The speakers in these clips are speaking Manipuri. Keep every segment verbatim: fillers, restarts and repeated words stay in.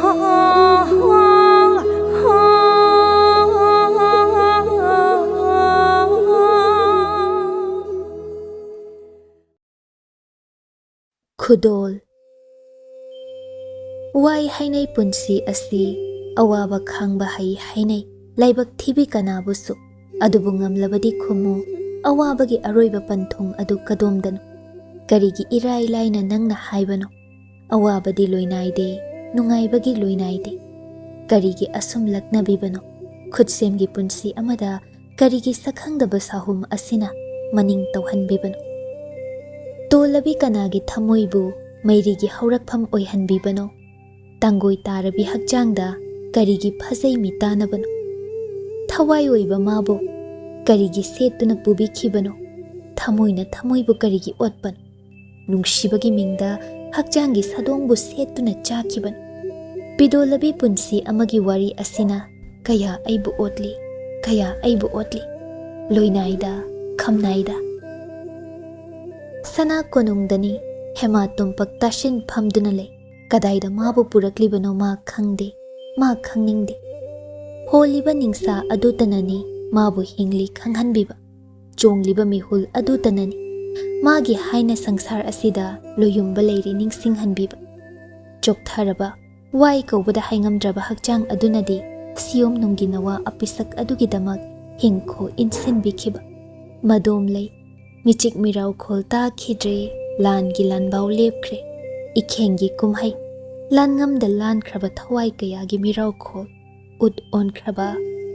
ꯈꯨꯗꯣꯜ꯫ ꯋꯥꯏ ꯍꯥꯏꯅꯩ ꯄꯨꯟꯁꯤ ꯑꯁꯤ, ꯑꯋꯥꯕ ꯈꯥꯡꯕ ꯍꯩ ꯍꯥꯏꯅꯩ ꯂꯥꯏꯕꯛ ꯊꯤꯕꯤ ꯀꯅꯥꯕꯨꯁꯨ꯫ ꯑꯗꯨꯕꯨ ꯉꯝꯂꯕꯗꯤ ꯈꯨꯝꯃꯨ, ꯑꯋꯥꯕꯒꯤ ꯑꯔꯣꯏꯕ ꯄꯟꯊꯨꯡ ꯑꯗꯨ ꯀꯗꯣꯝꯗꯅꯣ? ꯀꯔꯤꯒꯤ ꯏꯔꯥꯏ ꯂꯥꯏꯅ ꯅꯪꯅ ꯍꯥꯏꯕꯅꯣ? ꯑꯋꯥꯕꯗꯤ ꯂꯣꯏꯅꯥꯏꯗꯦ, ꯅꯨꯡꯉꯥꯏꯕꯒꯤ ꯂꯣꯏꯅꯥꯏꯗꯦ꯫ ꯀꯔꯤꯒꯤ ꯑꯁꯨꯝ ꯂꯛꯅꯕꯤꯕꯅꯣ? ꯈꯨꯠꯁꯦꯝꯒꯤ ꯄꯨꯟꯁꯤ ꯑꯃꯗ ꯀꯔꯤꯒꯤ ꯁꯛꯈꯪꯗꯕ ꯁꯥꯍꯨꯝ ꯑꯁꯤꯅ ꯃꯅꯤꯡ ꯇꯧꯍꯟꯕꯤꯕꯅꯣ? ꯇꯣꯜꯂꯕꯤ ꯀꯅꯥꯒꯤ ꯊꯃꯣꯏꯕꯨ ꯃꯩꯔꯤꯒꯤ ꯍꯧꯔꯛꯐꯝ ꯑꯣꯏꯍꯟꯕꯤꯕꯅꯣ? ꯇꯥꯡꯒꯣꯏ ꯇꯥꯔꯕꯤ ꯍꯛꯆꯥꯡꯗ ꯀꯔꯤꯒꯤ ꯐꯖꯩ ꯃꯤꯇꯥꯅꯕꯅꯣ? ꯊꯋꯥꯏ ꯑꯣꯏꯕ ꯃꯥꯕꯨ ꯀꯔꯤꯒꯤ ꯁꯦꯠꯇꯨꯅ ꯄꯨꯕꯤꯈꯤꯕꯅꯣ? ꯊꯃꯣꯏꯅ ꯊꯃꯣꯏꯕꯨ ꯀꯔꯤꯒꯤ ꯑꯣꯠꯄꯅꯣ? ꯅꯨꯡꯁꯤꯕꯒꯤ ꯃꯤꯡꯗ ꯍꯛꯆꯥꯡꯒꯤ ꯁꯥꯗꯣꯡꯕꯨ ꯁꯦꯠꯇꯨꯅ ꯆꯥꯈꯤꯕꯅꯣ? ꯄꯤꯗꯣꯜꯂꯕꯤ ꯄꯨꯟꯁꯤ ꯑꯃꯒꯤ ꯋꯥꯔꯤ ꯑꯁꯤꯅ ꯀꯌꯥ ꯑꯩꯕꯨ ꯑꯣꯠꯂꯤ, ꯀꯌꯥ ꯑꯩꯕꯨ ꯑꯣꯠꯂꯤ, ꯂꯣꯏꯅꯥꯏꯗ, ꯈꯝꯅꯥꯏꯗ꯫ ꯁꯅꯥ ꯀꯣꯅꯨꯡꯗꯅꯤ ꯍꯦꯃꯥ ꯇꯨꯝꯄꯛ ꯇꯥꯁꯤꯟ ꯐꯝꯗꯨꯅ ꯂꯩ꯫ ꯀꯗꯥꯏꯗ ꯃꯥꯕꯨ ꯄꯨꯔꯛꯂꯤꯕꯅꯣ ꯃꯥ ꯈꯪꯗꯦ, ꯃꯥ ꯈꯪꯅꯤꯡꯗꯦ꯫ ꯍꯣꯜꯂꯤꯕ ꯅꯤꯡꯁꯥ ꯑꯗꯨꯇꯅꯅꯤ ꯃꯥꯕꯨ ꯍꯤꯡꯂꯤ ꯈꯪꯍꯟꯕꯤꯕ꯫ ꯆꯣꯡꯂꯤꯕ ꯃꯤꯍꯨꯜ ꯑꯗꯨꯇꯅꯅꯤ ꯃꯥꯒꯤ ꯍꯥꯏꯅ ꯁꯪꯁꯥꯔ ꯑꯁꯤꯗ ꯂꯣꯌꯨꯝꯕ ꯂꯩꯔꯤ ꯅꯤꯡꯁꯤꯡꯍꯟꯕꯤꯕ꯫ ꯆꯣꯛꯊꯔꯕ, ꯋꯥꯏ ꯀꯧꯕꯗ ꯍꯥꯏꯉꯝꯗ꯭ꯔꯕ ꯍꯛꯆꯥꯡ ꯑꯗꯨꯅꯗꯤ ꯁꯤꯌꯣꯝ ꯅꯨꯡꯒꯤ ꯅꯋꯥ ꯑꯄꯤꯁꯛ ꯑꯗꯨꯒꯤꯗꯃꯛ ꯍꯤꯡꯈꯣ ꯏꯟꯁꯤꯟꯕꯤꯈꯤꯕ꯫ ꯃꯗꯣꯝ ꯂꯩ, ꯃꯤꯆꯤꯛ ꯃꯤꯔꯥꯎꯈꯣꯜ ꯇꯥꯈꯤꯗ꯭ꯔꯦ, ꯂꯥꯟꯒꯤ ꯂꯥꯟꯕꯥꯎ ꯂꯦꯞꯈ꯭ꯔꯦ꯫ ꯏꯈꯦꯡꯒꯤ ꯀꯨꯝꯍꯩ, ꯂꯥꯟꯉꯝꯗ ꯂꯥꯟꯈ꯭ꯔꯕ ꯊꯋꯥꯏ ꯀꯌꯥꯒꯤ ꯃꯤꯔꯥꯎꯈꯣꯜ꯫ ꯎꯠ ꯑꯣꯟꯈ꯭ꯔꯕ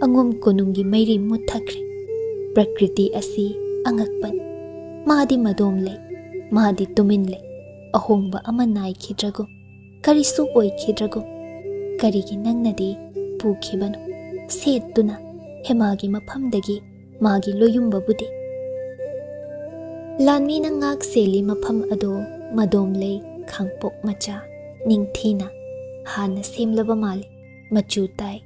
ꯑꯉꯣꯝ ꯀꯣꯅꯨꯡꯒꯤ ꯃꯩꯔꯤ ꯃꯨꯠꯊꯈ꯭ꯔꯦ꯫ ꯄ꯭ꯔꯀ꯭ꯔꯤꯇꯤ ꯑꯁꯤ ꯑꯉꯛꯄꯅꯤ꯫ ꯃꯥꯗꯤ ꯃꯗꯣꯝ ꯂꯩ, ꯃꯥꯗꯤ ꯇꯨꯃꯤꯟ ꯂꯩ꯫ ꯑꯍꯣꯡꯕ ꯑꯃ ꯅꯥꯏꯈꯤꯗ꯭ꯔꯒꯨꯝ, ꯀꯔꯤꯁꯨ ꯑꯣꯏꯈꯤꯗ꯭ꯔꯒꯨꯝ꯫ ꯀꯔꯤꯒꯤ ꯅꯪꯅꯗꯤ ꯄꯨꯈꯤꯕꯅꯣ ꯁꯦꯠꯇꯨꯅ ꯍꯦꯃꯥꯒꯤ ꯃꯐꯝꯗꯒꯤ ꯃꯥꯒꯤ ꯂꯣꯌꯨꯝꯕꯕꯨꯗꯤ? ꯂꯥꯟꯃꯤꯅ ꯉꯥꯛ ꯁꯦꯜꯂꯤ ꯃꯐꯝ ꯑꯗꯣ ꯃꯗꯣꯝ ꯂꯩ ꯈꯥꯡꯄꯣꯛ ꯃꯆꯥ ꯅꯤꯡꯊꯤꯅ ꯍꯥꯟꯅ ꯁꯦꯝꯂꯕ ꯃꯥꯜꯂꯤ꯫ ꯃꯆꯨ ꯇꯥꯏ꯫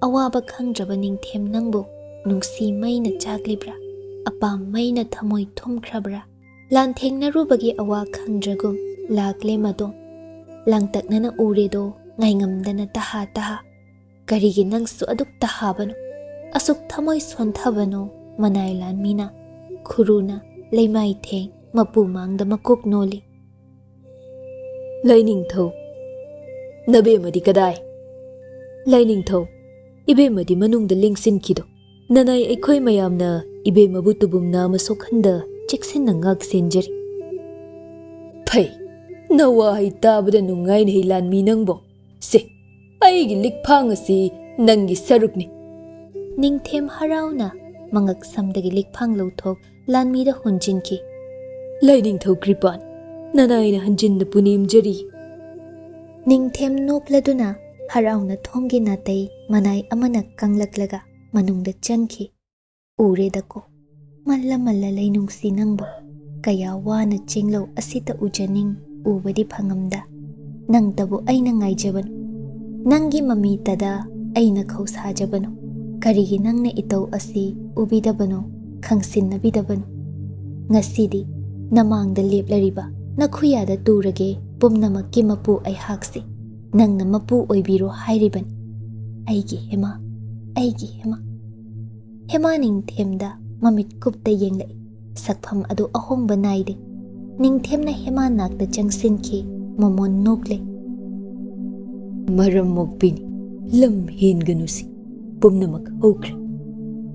ꯑꯋꯥꯕ ꯈꯪꯗ꯭ꯔꯕ ꯅꯤꯡꯊꯦꯝ ꯅꯪꯕꯨ ꯅꯨꯡꯁꯤ ꯃꯩꯅ ꯆꯥꯛꯂꯤꯕ꯭ꯔꯥ? ꯑꯄꯥꯝ ꯃꯩꯅ ꯊꯃꯣꯏ ꯊꯨꯝꯈ꯭ꯔꯕ꯭ꯔꯥ? ꯂꯥꯟꯊꯦꯡꯅꯔꯨꯕꯒꯤ ꯑꯋꯥ ꯈꯪꯗ꯭ꯔꯒꯨꯝ ꯂꯥꯛꯂꯦ ꯃꯗꯣꯝ꯫ ꯂꯥꯡꯇꯛꯅꯅ ꯎꯔꯦꯗꯣ ꯉꯥꯏꯉꯝꯗꯅ ꯇꯍꯥ ꯇꯍꯥ꯫ "ꯀꯔꯤꯒꯤ ꯅꯪꯁꯨ ꯑꯗꯨꯛ ꯇꯍꯥꯕꯅꯣ? ꯑꯁꯨꯛ ꯊꯃꯣꯏ ꯁꯣꯟꯊꯕꯅꯣ?" ꯃꯅꯥꯏ ꯂꯥꯟꯃꯤꯅ ꯈꯨꯔꯨꯅ ꯂꯩꯃꯥꯏ ꯊꯦꯡ ꯃꯄꯨ ꯃꯥꯡꯗ ꯃꯀꯣꯛ ꯅꯣꯜꯂꯤ꯫ "ꯂꯥꯏꯅꯤꯡꯊꯧ, ꯅꯕꯦꯝꯃꯗꯤ ꯀꯗꯥꯏ? ꯂꯥꯏꯅꯤꯡꯊꯧ, ꯏꯕꯦꯝꯃꯗꯤ ꯃꯅꯨꯡꯗ ꯂꯦꯡꯁꯤꯟꯈꯤꯗꯣ꯫ ꯅꯅꯥꯏ ꯑꯩꯈꯣꯏ ꯃꯌꯥꯝꯅ ꯏꯕꯦꯝꯃꯕꯨ ꯇꯨꯕꯨꯝ ꯅꯥꯝꯃ ꯁꯣꯛꯍꯟꯗ ꯆꯦꯛꯁꯤꯟꯅ ꯉꯥꯛ ꯁꯦꯟꯖꯔꯤ꯫" "ꯐꯩ, ꯅꯋꯥꯍꯩ ꯇꯥꯕꯗ ꯅꯨꯡꯉꯥꯏꯅꯦꯍꯦ ꯂꯥꯟꯃꯤ ꯅꯪꯕꯣ꯫ ꯁꯦ, ꯑꯩꯒꯤ ꯂꯤꯛꯐꯥꯡ ꯑꯁꯤ ꯅꯪꯒꯤ ꯁꯔꯨꯛꯅꯤ꯫" ꯅꯤꯡꯊꯦꯝ ꯍꯔꯥꯎꯅ ꯃꯉꯛ ꯁꯝꯗꯒꯤ ꯂꯤꯛꯐꯥꯡ ꯂꯧꯊꯣꯛ ꯂꯥꯟꯃꯤꯗ ꯍꯨꯟꯖꯤꯟꯈꯤ꯫ "ꯂꯥꯏꯅꯤꯡꯊꯧ ꯀ꯭ꯔꯤꯄꯥꯟ, ꯅꯅꯥꯏꯅ ꯍꯟꯖꯤꯟꯅ ꯄꯨꯅꯦꯝꯖꯔꯤ꯫" ꯅꯤꯡꯊꯦꯝ ꯅꯣꯛꯂꯗꯨꯅ ꯍꯔꯥꯎꯅ ꯊꯣꯡꯒꯤ ꯅꯥꯇꯩ ꯃꯅꯥꯏ ꯑꯃꯅ ꯀꯪꯂꯛꯂꯒ ꯃꯅꯨꯡꯗ ꯆꯪꯈꯤ꯫ "ꯎꯔꯦꯗꯀꯣ, ꯃꯜꯂ ꯃꯜꯂ ꯂꯩꯅꯨꯡꯁꯤ ꯅꯪꯕꯨ꯫ ꯀꯌꯥ ꯋꯥꯅ ꯆꯤꯡꯂꯧ ꯑꯁꯤꯇ ꯎꯖꯅꯤꯡ, ꯎꯕꯗꯤ ꯐꯪꯉꯝꯗ꯫ ꯅꯪꯇꯕꯨ ꯑꯩꯅ ꯉꯥꯏꯖꯕꯅꯨ, ꯅꯪꯒꯤ ꯃꯃꯤꯇꯗ ꯑꯩꯅ ꯈꯧꯁꯥꯖꯕꯅꯨ꯫ ꯀꯔꯤꯒꯤ ꯅꯪꯅ ꯏꯇꯧ ꯑꯁꯤ ꯎꯕꯤꯗꯕꯅꯣ, ꯈꯪꯁꯤꯟꯅꯕꯤꯗꯕꯅꯣ? ꯉꯁꯤꯗꯤ ꯅꯃꯥꯡꯗ ꯂꯦꯞꯂꯔꯤꯕ ꯅꯈꯨꯌꯥꯗ ꯇꯨꯔꯒꯦ ꯄꯨꯝꯅꯃꯛꯀꯤ ꯃꯄꯨ ꯑꯩꯍꯥꯛꯁꯤ꯫ ꯅꯪꯅ ꯃꯄꯨ ꯑꯣꯏꯕꯤꯔꯣ ꯍꯥꯏꯔꯤꯕꯅꯤ꯫ ꯑꯩꯒꯤ ꯍꯦꯃꯥ, ꯑꯩꯒꯤ ꯍꯦꯃꯥ꯫" ꯍꯦꯃꯥ ꯅꯤꯡꯊꯦꯝꯗ ꯃꯃꯤꯠ ꯀꯨꯞꯇ ꯌꯦꯡꯂꯛꯏ꯫ ꯁꯛꯐꯝ ꯑꯗꯨ ꯑꯍꯣꯡꯕ ꯅꯥꯏꯗꯦ꯫ ꯅꯤꯡꯊꯦꯝꯅ ꯍꯦꯃꯥ ꯅꯥꯛꯇ ꯆꯪꯁꯤꯟꯈꯤ꯫ ꯃꯃꯣꯟ ꯅꯣꯛꯂꯦ꯫ "ꯃꯔꯝ ꯃꯣꯛꯄꯤꯅꯤ, ꯂꯝ ꯍꯦꯟꯒꯅꯨꯁꯤ꯫ ꯄꯨꯝꯅꯃꯛ ꯍꯧꯈ꯭ꯔꯦ꯫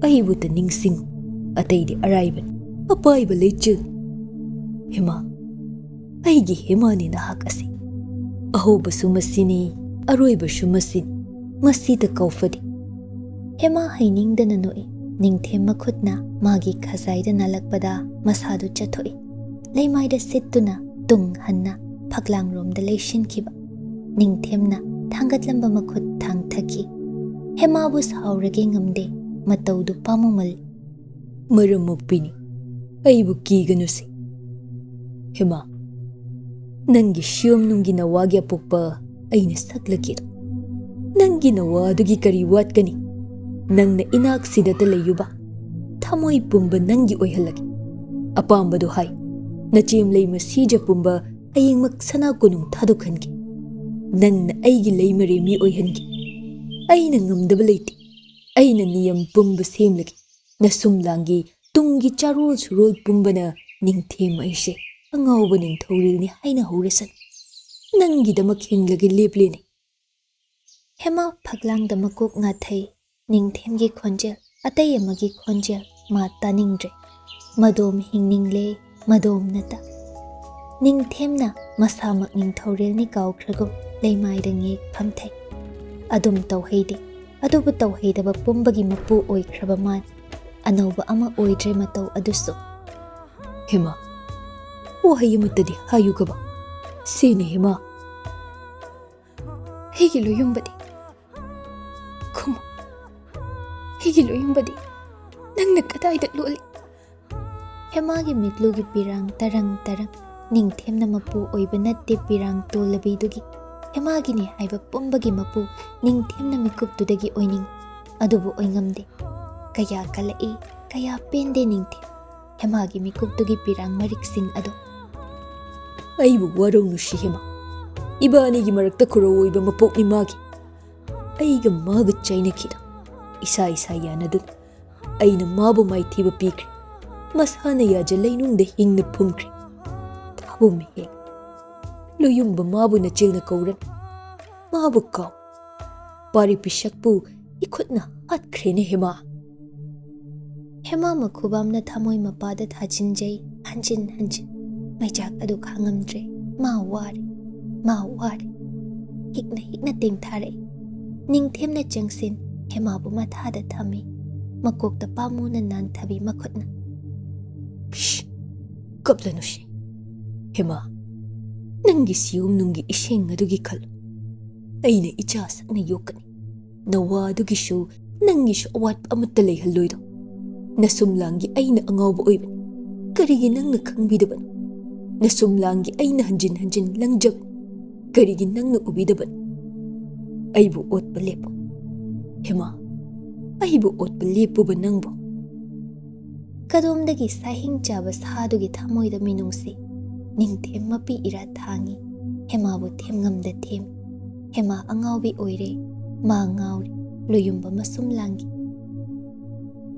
ꯑꯩꯕꯨꯇ ꯅꯤꯡꯁꯤꯡꯉꯨ, ꯑꯇꯩꯗꯤ ꯑꯔꯥꯏꯕꯅꯤ꯫ ꯑꯄꯥꯏꯕ ꯂꯩꯆꯤꯜ꯫" "ꯍꯦꯃꯥ, ꯑꯩꯒꯤ ꯍꯦꯃꯥꯅꯤ ꯅꯍꯥꯛ ꯑꯁꯤ꯫ ꯑꯍꯧꯕꯁꯨ ꯃꯁꯤꯅꯤ, ꯑꯔꯣꯏꯕꯁꯨ ꯃꯁꯤꯅꯤ꯫ ꯃꯁꯤꯗ ꯀꯧꯐꯗꯦ꯫" ꯍꯦꯃꯥ ꯍꯩꯅꯤꯡꯗꯅ ꯅꯣꯛꯏ꯫ ꯅꯤꯡꯊꯦꯝ ꯃꯈꯨꯠꯅ ꯃꯥꯒꯤ ꯈꯖꯥꯏꯗ ꯅꯥꯜꯂꯛꯄꯗ ꯃꯁꯥꯗꯨ ꯆꯠꯊꯣꯛꯏ꯫ ꯂꯩꯃꯥꯏꯗ ꯁꯤꯠꯇꯨꯅ ꯇꯨꯡ ꯍꯟꯅ ꯐꯛꯂꯥꯡꯔꯣꯝꯗ ꯂꯩꯁꯤꯟꯈꯤꯕ꯫ ꯅꯤꯡꯊꯦꯝꯅ ꯊꯥꯡꯒꯠꯂꯝꯕ ꯃꯈꯨꯠ ꯊꯥꯡꯊꯈꯤ꯫ ꯍꯦꯃꯥꯕꯨ ꯁꯥꯎꯔꯒꯦ ꯉꯝꯗꯦ, ꯃꯇꯧꯗꯨ ꯄꯥꯝꯃꯨꯃꯜꯂꯤ꯫ "ꯃꯔꯝ ꯃꯣꯛꯄꯤꯅꯤ, ꯑꯩꯕꯨ ꯀꯤꯒꯅꯨꯁꯦ꯫ ꯍꯦꯃꯥ, ꯅꯪꯒꯤ ꯁꯤꯌꯣꯝꯅꯨꯡꯒꯤ ꯅꯋꯥꯒꯤ ꯑꯄꯣꯛꯄ ꯑꯩꯅ ꯁꯛꯂꯛꯀꯦꯗꯣ꯫ ꯅꯪꯒꯤ ꯅꯋꯥ ꯑꯗꯨꯒꯤ ꯀꯔꯤ ꯋꯥꯠꯀꯅꯤ? ꯅꯪꯅ ꯏꯅꯥꯛꯁꯤꯗꯇ ꯂꯩꯌꯨꯕ꯫ ꯊꯃꯣꯏ ꯄꯨꯝꯕ ꯅꯪꯒꯤ ꯑꯣꯏꯍꯜꯂꯒꯦ꯫ ꯑꯄꯥꯝꯕꯗꯨ ꯍꯥꯏ꯫ ꯅꯆꯦꯝꯂꯩ ꯃꯁꯤꯖ ꯄꯨꯝꯕ ꯍꯌꯦꯡꯃꯛ ꯁꯅꯥ ꯀꯣꯅꯨꯡ ꯊꯥꯗꯣꯛꯍꯟꯒꯦ꯫ ꯅꯪꯅ ꯑꯩꯒꯤ ꯂꯩꯃꯔꯦꯝꯕꯤ ꯑꯣꯏꯍꯟꯒꯦ꯫ ꯑꯩꯅ ꯉꯝꯗꯕ ꯂꯩꯇꯦ꯫ ꯑꯩꯅ ꯅꯤꯌꯝ ꯄꯨꯝꯕ ꯁꯦꯝꯂꯒꯦ꯫ ꯅꯁꯨꯝꯂꯥꯡꯒꯤ ꯇꯨꯡꯒꯤ ꯆꯥꯔꯣꯜ ꯁꯨꯔꯣꯜ ꯄꯨꯝꯕꯅ ꯅꯤꯡꯊꯦꯝ ꯑꯩꯁꯦ ꯑꯉꯥꯎꯕ ꯅꯤꯡꯊꯧꯔꯦꯜꯅꯤ ꯍꯥꯏꯅ ꯍꯧꯔꯁꯅꯨ꯫ ꯅꯪꯒꯤꯗꯃꯛ ꯍꯤꯡꯂꯒꯦ ꯂꯦꯞꯂꯦꯅꯦ꯫ ꯍꯦꯃꯥ ꯐꯛꯂꯥꯡꯗ ꯃꯀꯣꯛ ꯉꯥꯊꯩ꯫ ꯅꯤꯡꯊꯦꯝꯒꯤ ꯈꯣꯟꯖꯦꯜ, ꯑꯇꯩ ꯑꯃꯒꯤ ꯈꯣꯟꯖꯦꯜ ꯃꯥ ꯇꯥꯅꯤꯡꯗ꯭ꯔꯦ꯫ ꯃꯗꯣꯝ ꯍꯤꯡꯅꯤꯡꯂꯦ, ꯃꯗꯣꯝ ꯅꯠꯇ꯫ ꯅꯤꯡꯊꯦꯝꯅ ꯃꯁꯥꯃꯛ ꯅꯤꯡꯊꯧꯔꯦꯜꯅꯤ ꯀꯥꯎꯈ꯭ꯔꯒꯨꯝ ꯂꯩꯃꯥꯏꯗ ꯉꯦꯛ ꯐꯝꯊꯩ꯫ ꯑꯗꯨꯝ ꯇꯧꯍꯩꯗꯦ꯫ ꯑꯗꯨꯕꯨ ꯇꯧꯍꯩꯗꯕ ꯄꯨꯝꯕꯒꯤ ꯃꯄꯨ ꯑꯣꯏꯈ꯭ꯔꯕ ꯃꯥꯅꯤ꯫ ꯑꯅꯧꯕ ꯑꯃ ꯑꯣꯏꯗ꯭ꯔꯦ ꯃꯇꯧ ꯑꯗꯨꯁꯨ꯫ ꯍꯦꯃꯥ, ꯋꯥꯍꯩ ꯑꯃꯠꯇꯗꯤ ꯍꯥꯏꯌꯨꯒꯕ꯫ ꯁꯤꯅꯤ ꯍꯦꯃꯥ꯫ ꯑꯩꯒꯤ ꯂꯣꯌꯨꯝꯕꯗꯤ? ꯈꯨꯝꯃꯨ꯫ ꯑꯩꯒꯤ ꯂꯣꯌꯨꯝꯕꯗꯤ ꯅꯪꯅ ꯀꯗꯥꯏꯗ ꯂꯣꯜꯂꯤ? ꯍꯦꯃꯥꯒꯤ ꯃꯤꯠꯂꯨꯒꯤ ꯄꯤꯔꯥꯡ ꯇꯔꯪ ꯇꯔꯪ꯫ ꯅꯤꯡꯊꯦꯝꯅ ꯃꯄꯨ ꯑꯣꯏꯕ ꯅꯠꯇꯦ ꯄꯤꯔꯥꯡ ꯇꯣꯜꯂꯕꯤꯗꯨꯒꯤ꯫ ꯍꯦꯃꯥꯒꯤꯅꯤ ꯍꯥꯏꯕ ꯄꯨꯝꯕꯒꯤ ꯃꯄꯨ ꯅꯤꯡꯊꯦꯝꯅ ꯃꯤꯀꯨꯞꯇꯨꯗꯒꯤ ꯑꯣꯏꯅꯤꯡ꯫ ꯑꯗꯨꯕꯨ ꯑꯣꯏꯉꯝꯗꯦ꯫ ꯀꯌꯥ ꯀꯜꯂꯛꯏ, ꯀꯌꯥ ꯄꯦꯟꯗꯦ ꯅꯤꯡꯊꯦꯝ꯫ ꯍꯦꯃꯥꯒꯤ ꯃꯤꯀꯨꯞꯇꯨꯒꯤ ꯄꯤꯔꯥꯡ ꯃꯔꯤꯛꯁꯤꯡ ꯑꯗꯨ꯫ ꯑꯩꯕꯨ ꯋꯥꯔꯧꯅꯨꯁꯤ ꯍꯦꯃꯥ꯫ ꯏꯕꯥꯅꯤꯒꯤ ꯃꯔꯛꯇ ꯈꯨꯔꯧ ꯑꯣꯏꯕ ꯃꯄꯣꯛꯅꯤ ꯃꯥꯒꯤ꯫ ꯑꯩꯒ ꯃꯥꯒ ꯆꯥꯏꯅꯈꯤꯗ ꯏꯁꯥ ꯏꯁꯥ ꯌꯥꯅꯗꯨꯅ ꯑꯩꯅ ꯃꯥꯕꯨ ꯃꯥꯏꯊꯤꯕ ꯄꯤꯈ꯭ꯔꯦ꯫ ꯃꯁꯥꯅ ꯌꯥꯖ ꯂꯩꯅꯨꯡꯗ ꯍꯤꯡꯅ ꯐꯨꯝꯈ꯭ꯔꯦ꯫ ꯊꯥꯕꯨ ꯃꯤꯍꯦꯟ꯫ ꯂꯣꯌꯨꯝꯕ ꯃꯥꯕꯨ ꯅꯆꯤꯜꯅ ꯀꯧꯔꯅꯨ꯫ ꯃꯥꯕꯨ ꯀꯥꯎ꯫ ꯄꯥꯔꯤ ꯄꯤꯁꯛꯄꯨ ꯏꯈꯨꯠꯅ ꯍꯥꯠꯈ꯭ꯔꯦꯅꯦ ꯍꯦꯃꯥ꯫ ꯍꯦꯃꯥ ꯃꯈꯨꯕꯥꯝꯅ ꯊꯃꯣꯏ ꯃꯄꯥꯗ ꯊꯥꯖꯤꯟꯖꯩ, ꯍꯟꯖꯤꯟ ꯍꯟꯖꯤꯟ꯫ ꯃꯩꯆꯥꯛ ꯑꯗꯨ ꯈꯥꯡꯉꯝꯗ꯭ꯔꯦ꯫ ꯃꯥ ꯋꯥꯔꯦ, ꯃꯥ ꯋꯥꯔꯦ꯫ ꯍꯤꯛꯅ ꯍꯤꯛꯅ ꯇꯦꯡꯊꯥꯔꯛꯏ꯫ ꯅꯤꯡꯊꯦꯝꯅ ꯆꯪꯁꯤꯟ ꯍꯦꯃꯥꯕꯨ ꯃꯊꯥꯗ ꯊꯝꯃꯤ꯫ ꯃꯀꯣꯛꯇ ꯄꯥꯝꯃꯨꯅ ꯅꯥꯟꯊꯕꯤ ꯃꯈꯨꯠꯅ꯫ ꯁ꯭! ꯀꯞꯂꯅꯨꯁꯤ꯫ ꯍꯦꯃꯥ, ꯅꯪꯒꯤ ꯁꯤꯌꯣꯝ ꯅꯨꯡꯒꯤ ꯏꯁꯤꯡ ꯑꯗꯨꯒꯤ ꯈꯜꯂꯨ꯫ ꯑꯩꯅ ꯏꯆꯥ ꯁꯛꯅ ꯌꯣꯛꯀꯅꯤ꯫ ꯅꯋꯥ ꯑꯗꯨꯒꯤꯁꯨ ꯅꯪꯒꯤꯁꯨ ꯑꯋꯥꯠꯄ ꯑꯃꯠꯇ ꯂꯩꯍꯜꯂꯣꯏꯗꯣ꯫ ꯅꯁꯨꯝꯂꯥꯡꯒꯤ ꯑꯩꯅ ꯑꯉꯥꯎꯕ ꯑꯣꯏꯕꯅꯤ꯫ ꯀꯔꯤꯒꯤ ꯅꯪꯅ ꯈꯪꯕꯤꯗꯕꯅꯣ? ꯅꯁꯨꯝꯂꯥꯡꯒꯤ ꯑꯩꯅ ꯍꯟꯖꯤꯟ ꯍꯟꯖꯤꯟ ꯂꯪꯖꯕꯅꯤ꯫ ꯀꯔꯤꯒꯤ ꯅꯪꯅ ꯎꯕꯤꯗꯕꯅꯣ? ꯑꯩꯕꯨ ꯑꯣꯠꯄ ꯂꯦꯞꯄꯣ꯫ ꯍꯦꯃꯥ, ꯑꯩꯕꯨ ꯑꯣꯠꯄ ꯂꯦꯞꯄꯨꯕ ꯅꯪꯕꯨ꯫ ꯀꯗꯣꯝꯗꯒꯤ ꯁꯥꯍꯤꯡ ꯆꯥꯕ ꯁꯥꯗꯨꯒꯤ ꯊꯃꯣꯏꯗ ꯃꯤꯅꯨꯡꯁꯤ꯫ ꯅꯤꯡꯊꯦꯝ ꯃꯄꯤ ꯏꯔꯥ ꯊꯥꯡꯉꯤ꯫ ꯍꯦꯃꯥꯕꯨ ꯊꯦꯝꯉꯝꯗ ꯊꯦꯝ꯫ ꯍꯦꯃꯥ ꯑꯉꯥꯎꯕꯤ ꯑꯣꯏꯔꯦ꯫ ꯃꯥ ꯉꯥꯎꯔꯦ꯫ ꯂꯣꯌꯨꯝꯕ ꯃꯁꯨꯝ ꯂꯥꯡꯈꯤ꯫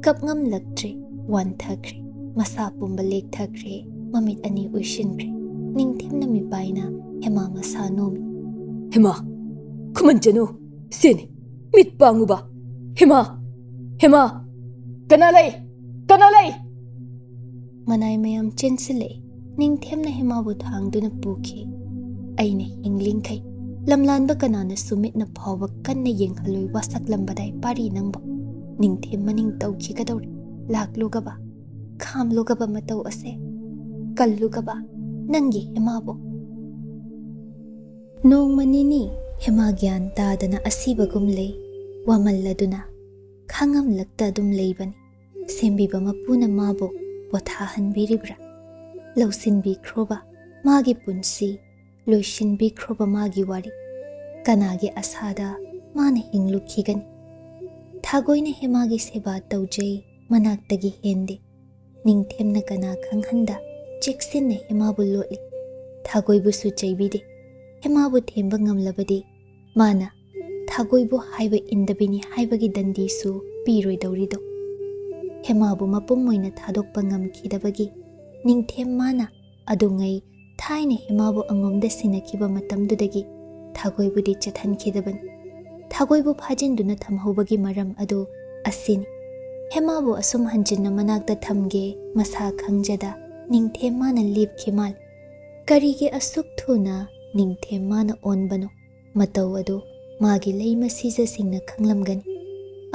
ꯀꯞ ꯉꯝꯂꯛꯇ꯭ꯔꯦ꯫ ꯋꯥꯟꯊꯈ꯭ꯔꯦ꯫ ꯃꯁꯥ ꯄꯨꯝꯕ ꯂꯦꯛꯊꯈ꯭ꯔꯦ꯫ ꯃꯃꯤꯠ ꯑꯅꯤ ꯎꯏꯁꯤꯟꯈ꯭ꯔꯦ꯫ ꯅꯤꯡꯊꯦꯝꯅ ꯃꯤꯄꯥꯏꯅ ꯍꯦꯃꯥ ꯃꯁꯥ ꯅꯣꯝꯃꯤ꯫ "ꯍꯦꯃꯥ, ꯈꯨꯃꯟꯖꯅꯨ꯫ ꯁꯤꯅꯤ꯫ ꯃꯤꯠ ꯄꯥꯡꯉꯨꯕ꯫ ꯍꯦꯃꯥ! ꯍꯦꯃꯥ! ꯀꯅꯥ ꯂꯩ? ꯀꯅꯥ ꯂꯩ?" ꯃꯅꯥꯏ ꯃꯌꯥꯝ ꯆꯦꯟꯁꯤꯜꯂꯛꯏ꯫ ꯅꯤꯡꯊꯦꯝꯅ ꯍꯦꯃꯥꯕꯨ ꯊꯥꯡꯗꯨꯅ ꯄꯨꯈꯤ꯫ ꯑꯩꯅ ꯍꯤꯡꯂꯤꯡꯈꯩ ꯂꯝꯂꯥꯟꯕ ꯀꯅꯥꯅꯁꯨ ꯃꯤꯠꯅ ꯐꯥꯎꯕ ꯀꯟꯅ ꯌꯦꯡꯍꯜꯂꯣꯏ ꯋꯥꯁꯛꯂꯝꯕꯗꯥꯏ ꯄꯥꯔꯤ ꯅꯪꯕ꯫ ꯅꯤꯡꯊꯦꯝ ꯃꯅꯤꯡ ꯇꯧꯈꯤꯒꯗꯧꯔꯦ꯫ ꯂꯥꯛꯂꯨꯒꯕ, ꯈꯥꯝꯂꯨꯒꯕ ꯃꯇꯧ ꯑꯁꯦ꯫ ꯀꯜꯂꯨꯒꯕ, ꯅꯪꯒꯤ ꯍꯦꯃꯥꯕꯨ꯫ ꯅꯣꯡꯃ ꯅꯤꯅꯤ ꯍꯦꯃꯥ ꯒ꯭ꯌꯥꯟ ꯇꯥꯗꯅ ꯑꯁꯤꯕꯒꯨꯝ ꯂꯩ꯫ ꯋꯥꯃꯜꯂꯗꯨꯅ ꯈꯥꯡꯉꯝꯂꯛꯇ ꯑꯗꯨꯝ ꯂꯩꯕꯅꯤ꯫ ꯁꯦꯝꯕꯤꯕ ꯃꯄꯨꯅ ꯃꯥꯕꯨ ꯄꯣꯊꯥꯍꯟꯕꯤꯔꯤꯕ꯭ꯔꯥ? ꯂꯧꯁꯤꯟꯕꯤꯈ꯭ꯔꯣꯕ ꯃꯥꯒꯤ ꯄꯨꯟꯁꯤ, ꯂꯣꯏꯁꯤꯟꯕꯤꯈ꯭ꯔꯣꯕ ꯃꯥꯒꯤ ꯋꯥꯔꯤ꯫ ꯀꯅꯥꯒꯤ ꯑꯁꯥꯗ ꯃꯥꯅ ꯍꯤꯡꯂꯨꯈꯤꯒꯅꯤ? ꯊꯥꯒꯣꯏꯅ ꯍꯦꯃꯥꯒꯤ ꯁꯦꯕꯥ ꯇꯧꯖꯩ, ꯃꯅꯥꯛꯇꯒꯤ ꯍꯦꯟꯗꯦ꯫ ꯅꯤꯡꯊꯦꯝꯅ ꯀꯅꯥ ꯈꯪꯍꯟꯗ ꯆꯦꯛꯁꯤꯟꯅ ꯍꯦꯃꯥꯕꯨ ꯂꯣꯠꯂꯤ꯫ ꯊꯥꯒꯣꯏꯕꯨꯁꯨ ꯆꯩꯕꯤꯗꯦ꯫ ꯍꯦꯃꯥꯕꯨ ꯊꯦꯝꯕ ꯉꯝꯂꯕꯗꯤ ꯃꯥꯅ ꯊꯥꯒꯣꯏꯕꯨ ꯍꯥꯏꯕ ꯏꯟꯗꯕꯤꯅꯤ ꯍꯥꯏꯕꯒꯤ ꯗꯟꯗꯤꯁꯨ ꯄꯤꯔꯣꯏꯗꯧꯔꯤꯗꯣ꯫ ꯍꯦꯃꯥꯕꯨ ꯃꯄꯨꯝ ꯑꯣꯏꯅ ꯊꯥꯗꯣꯛꯄ ꯉꯝꯈꯤꯗꯕꯒꯤ ꯅꯤꯡꯊꯦꯝ ꯃꯥꯅ ꯑꯗꯨꯉꯩ ꯊꯥꯏꯅ ꯍꯦꯃꯥꯕꯨ ꯑꯉꯣꯝꯗ ꯁꯤꯟꯅꯈꯤꯕ ꯃꯇꯝꯗꯨꯗꯒꯤ ꯊꯥꯒꯣꯏꯕꯨꯗꯤ ꯆꯠꯍꯟꯈꯤꯗꯕꯅꯤ꯫ ꯊꯥꯒꯣꯏꯕꯨ ꯐꯥꯖꯤꯟꯗꯨꯅ ꯊꯝꯍꯧꯕꯒꯤ ꯃꯔꯝ ꯑꯗꯨ ꯑꯁꯤꯅꯤ꯫ ꯍꯦꯃꯥꯕꯨ ꯑꯁꯨꯝ ꯍꯟꯖꯤꯟꯅ ꯃꯅꯥꯛꯇ ꯊꯝꯒꯦ ꯃꯁꯥ ꯈꯪꯖꯗ ꯅꯤꯡꯊꯦꯝ ꯃꯥꯅ ꯂꯦꯞꯈꯤ ꯃꯥꯜꯂꯤ꯫ ꯀꯔꯤꯒꯤ ꯑꯁꯨꯛ ꯊꯨꯅ ꯅꯤꯡꯊꯦꯝ ꯃꯥꯅ ꯑꯣꯟꯕꯅꯣ? ꯃꯇꯧ ꯑꯗꯨ ꯃꯥꯒꯤ ꯂꯩꯃ ꯁꯤꯖꯁꯤꯡꯅ ꯈꯪꯂꯝꯒꯅꯤ꯫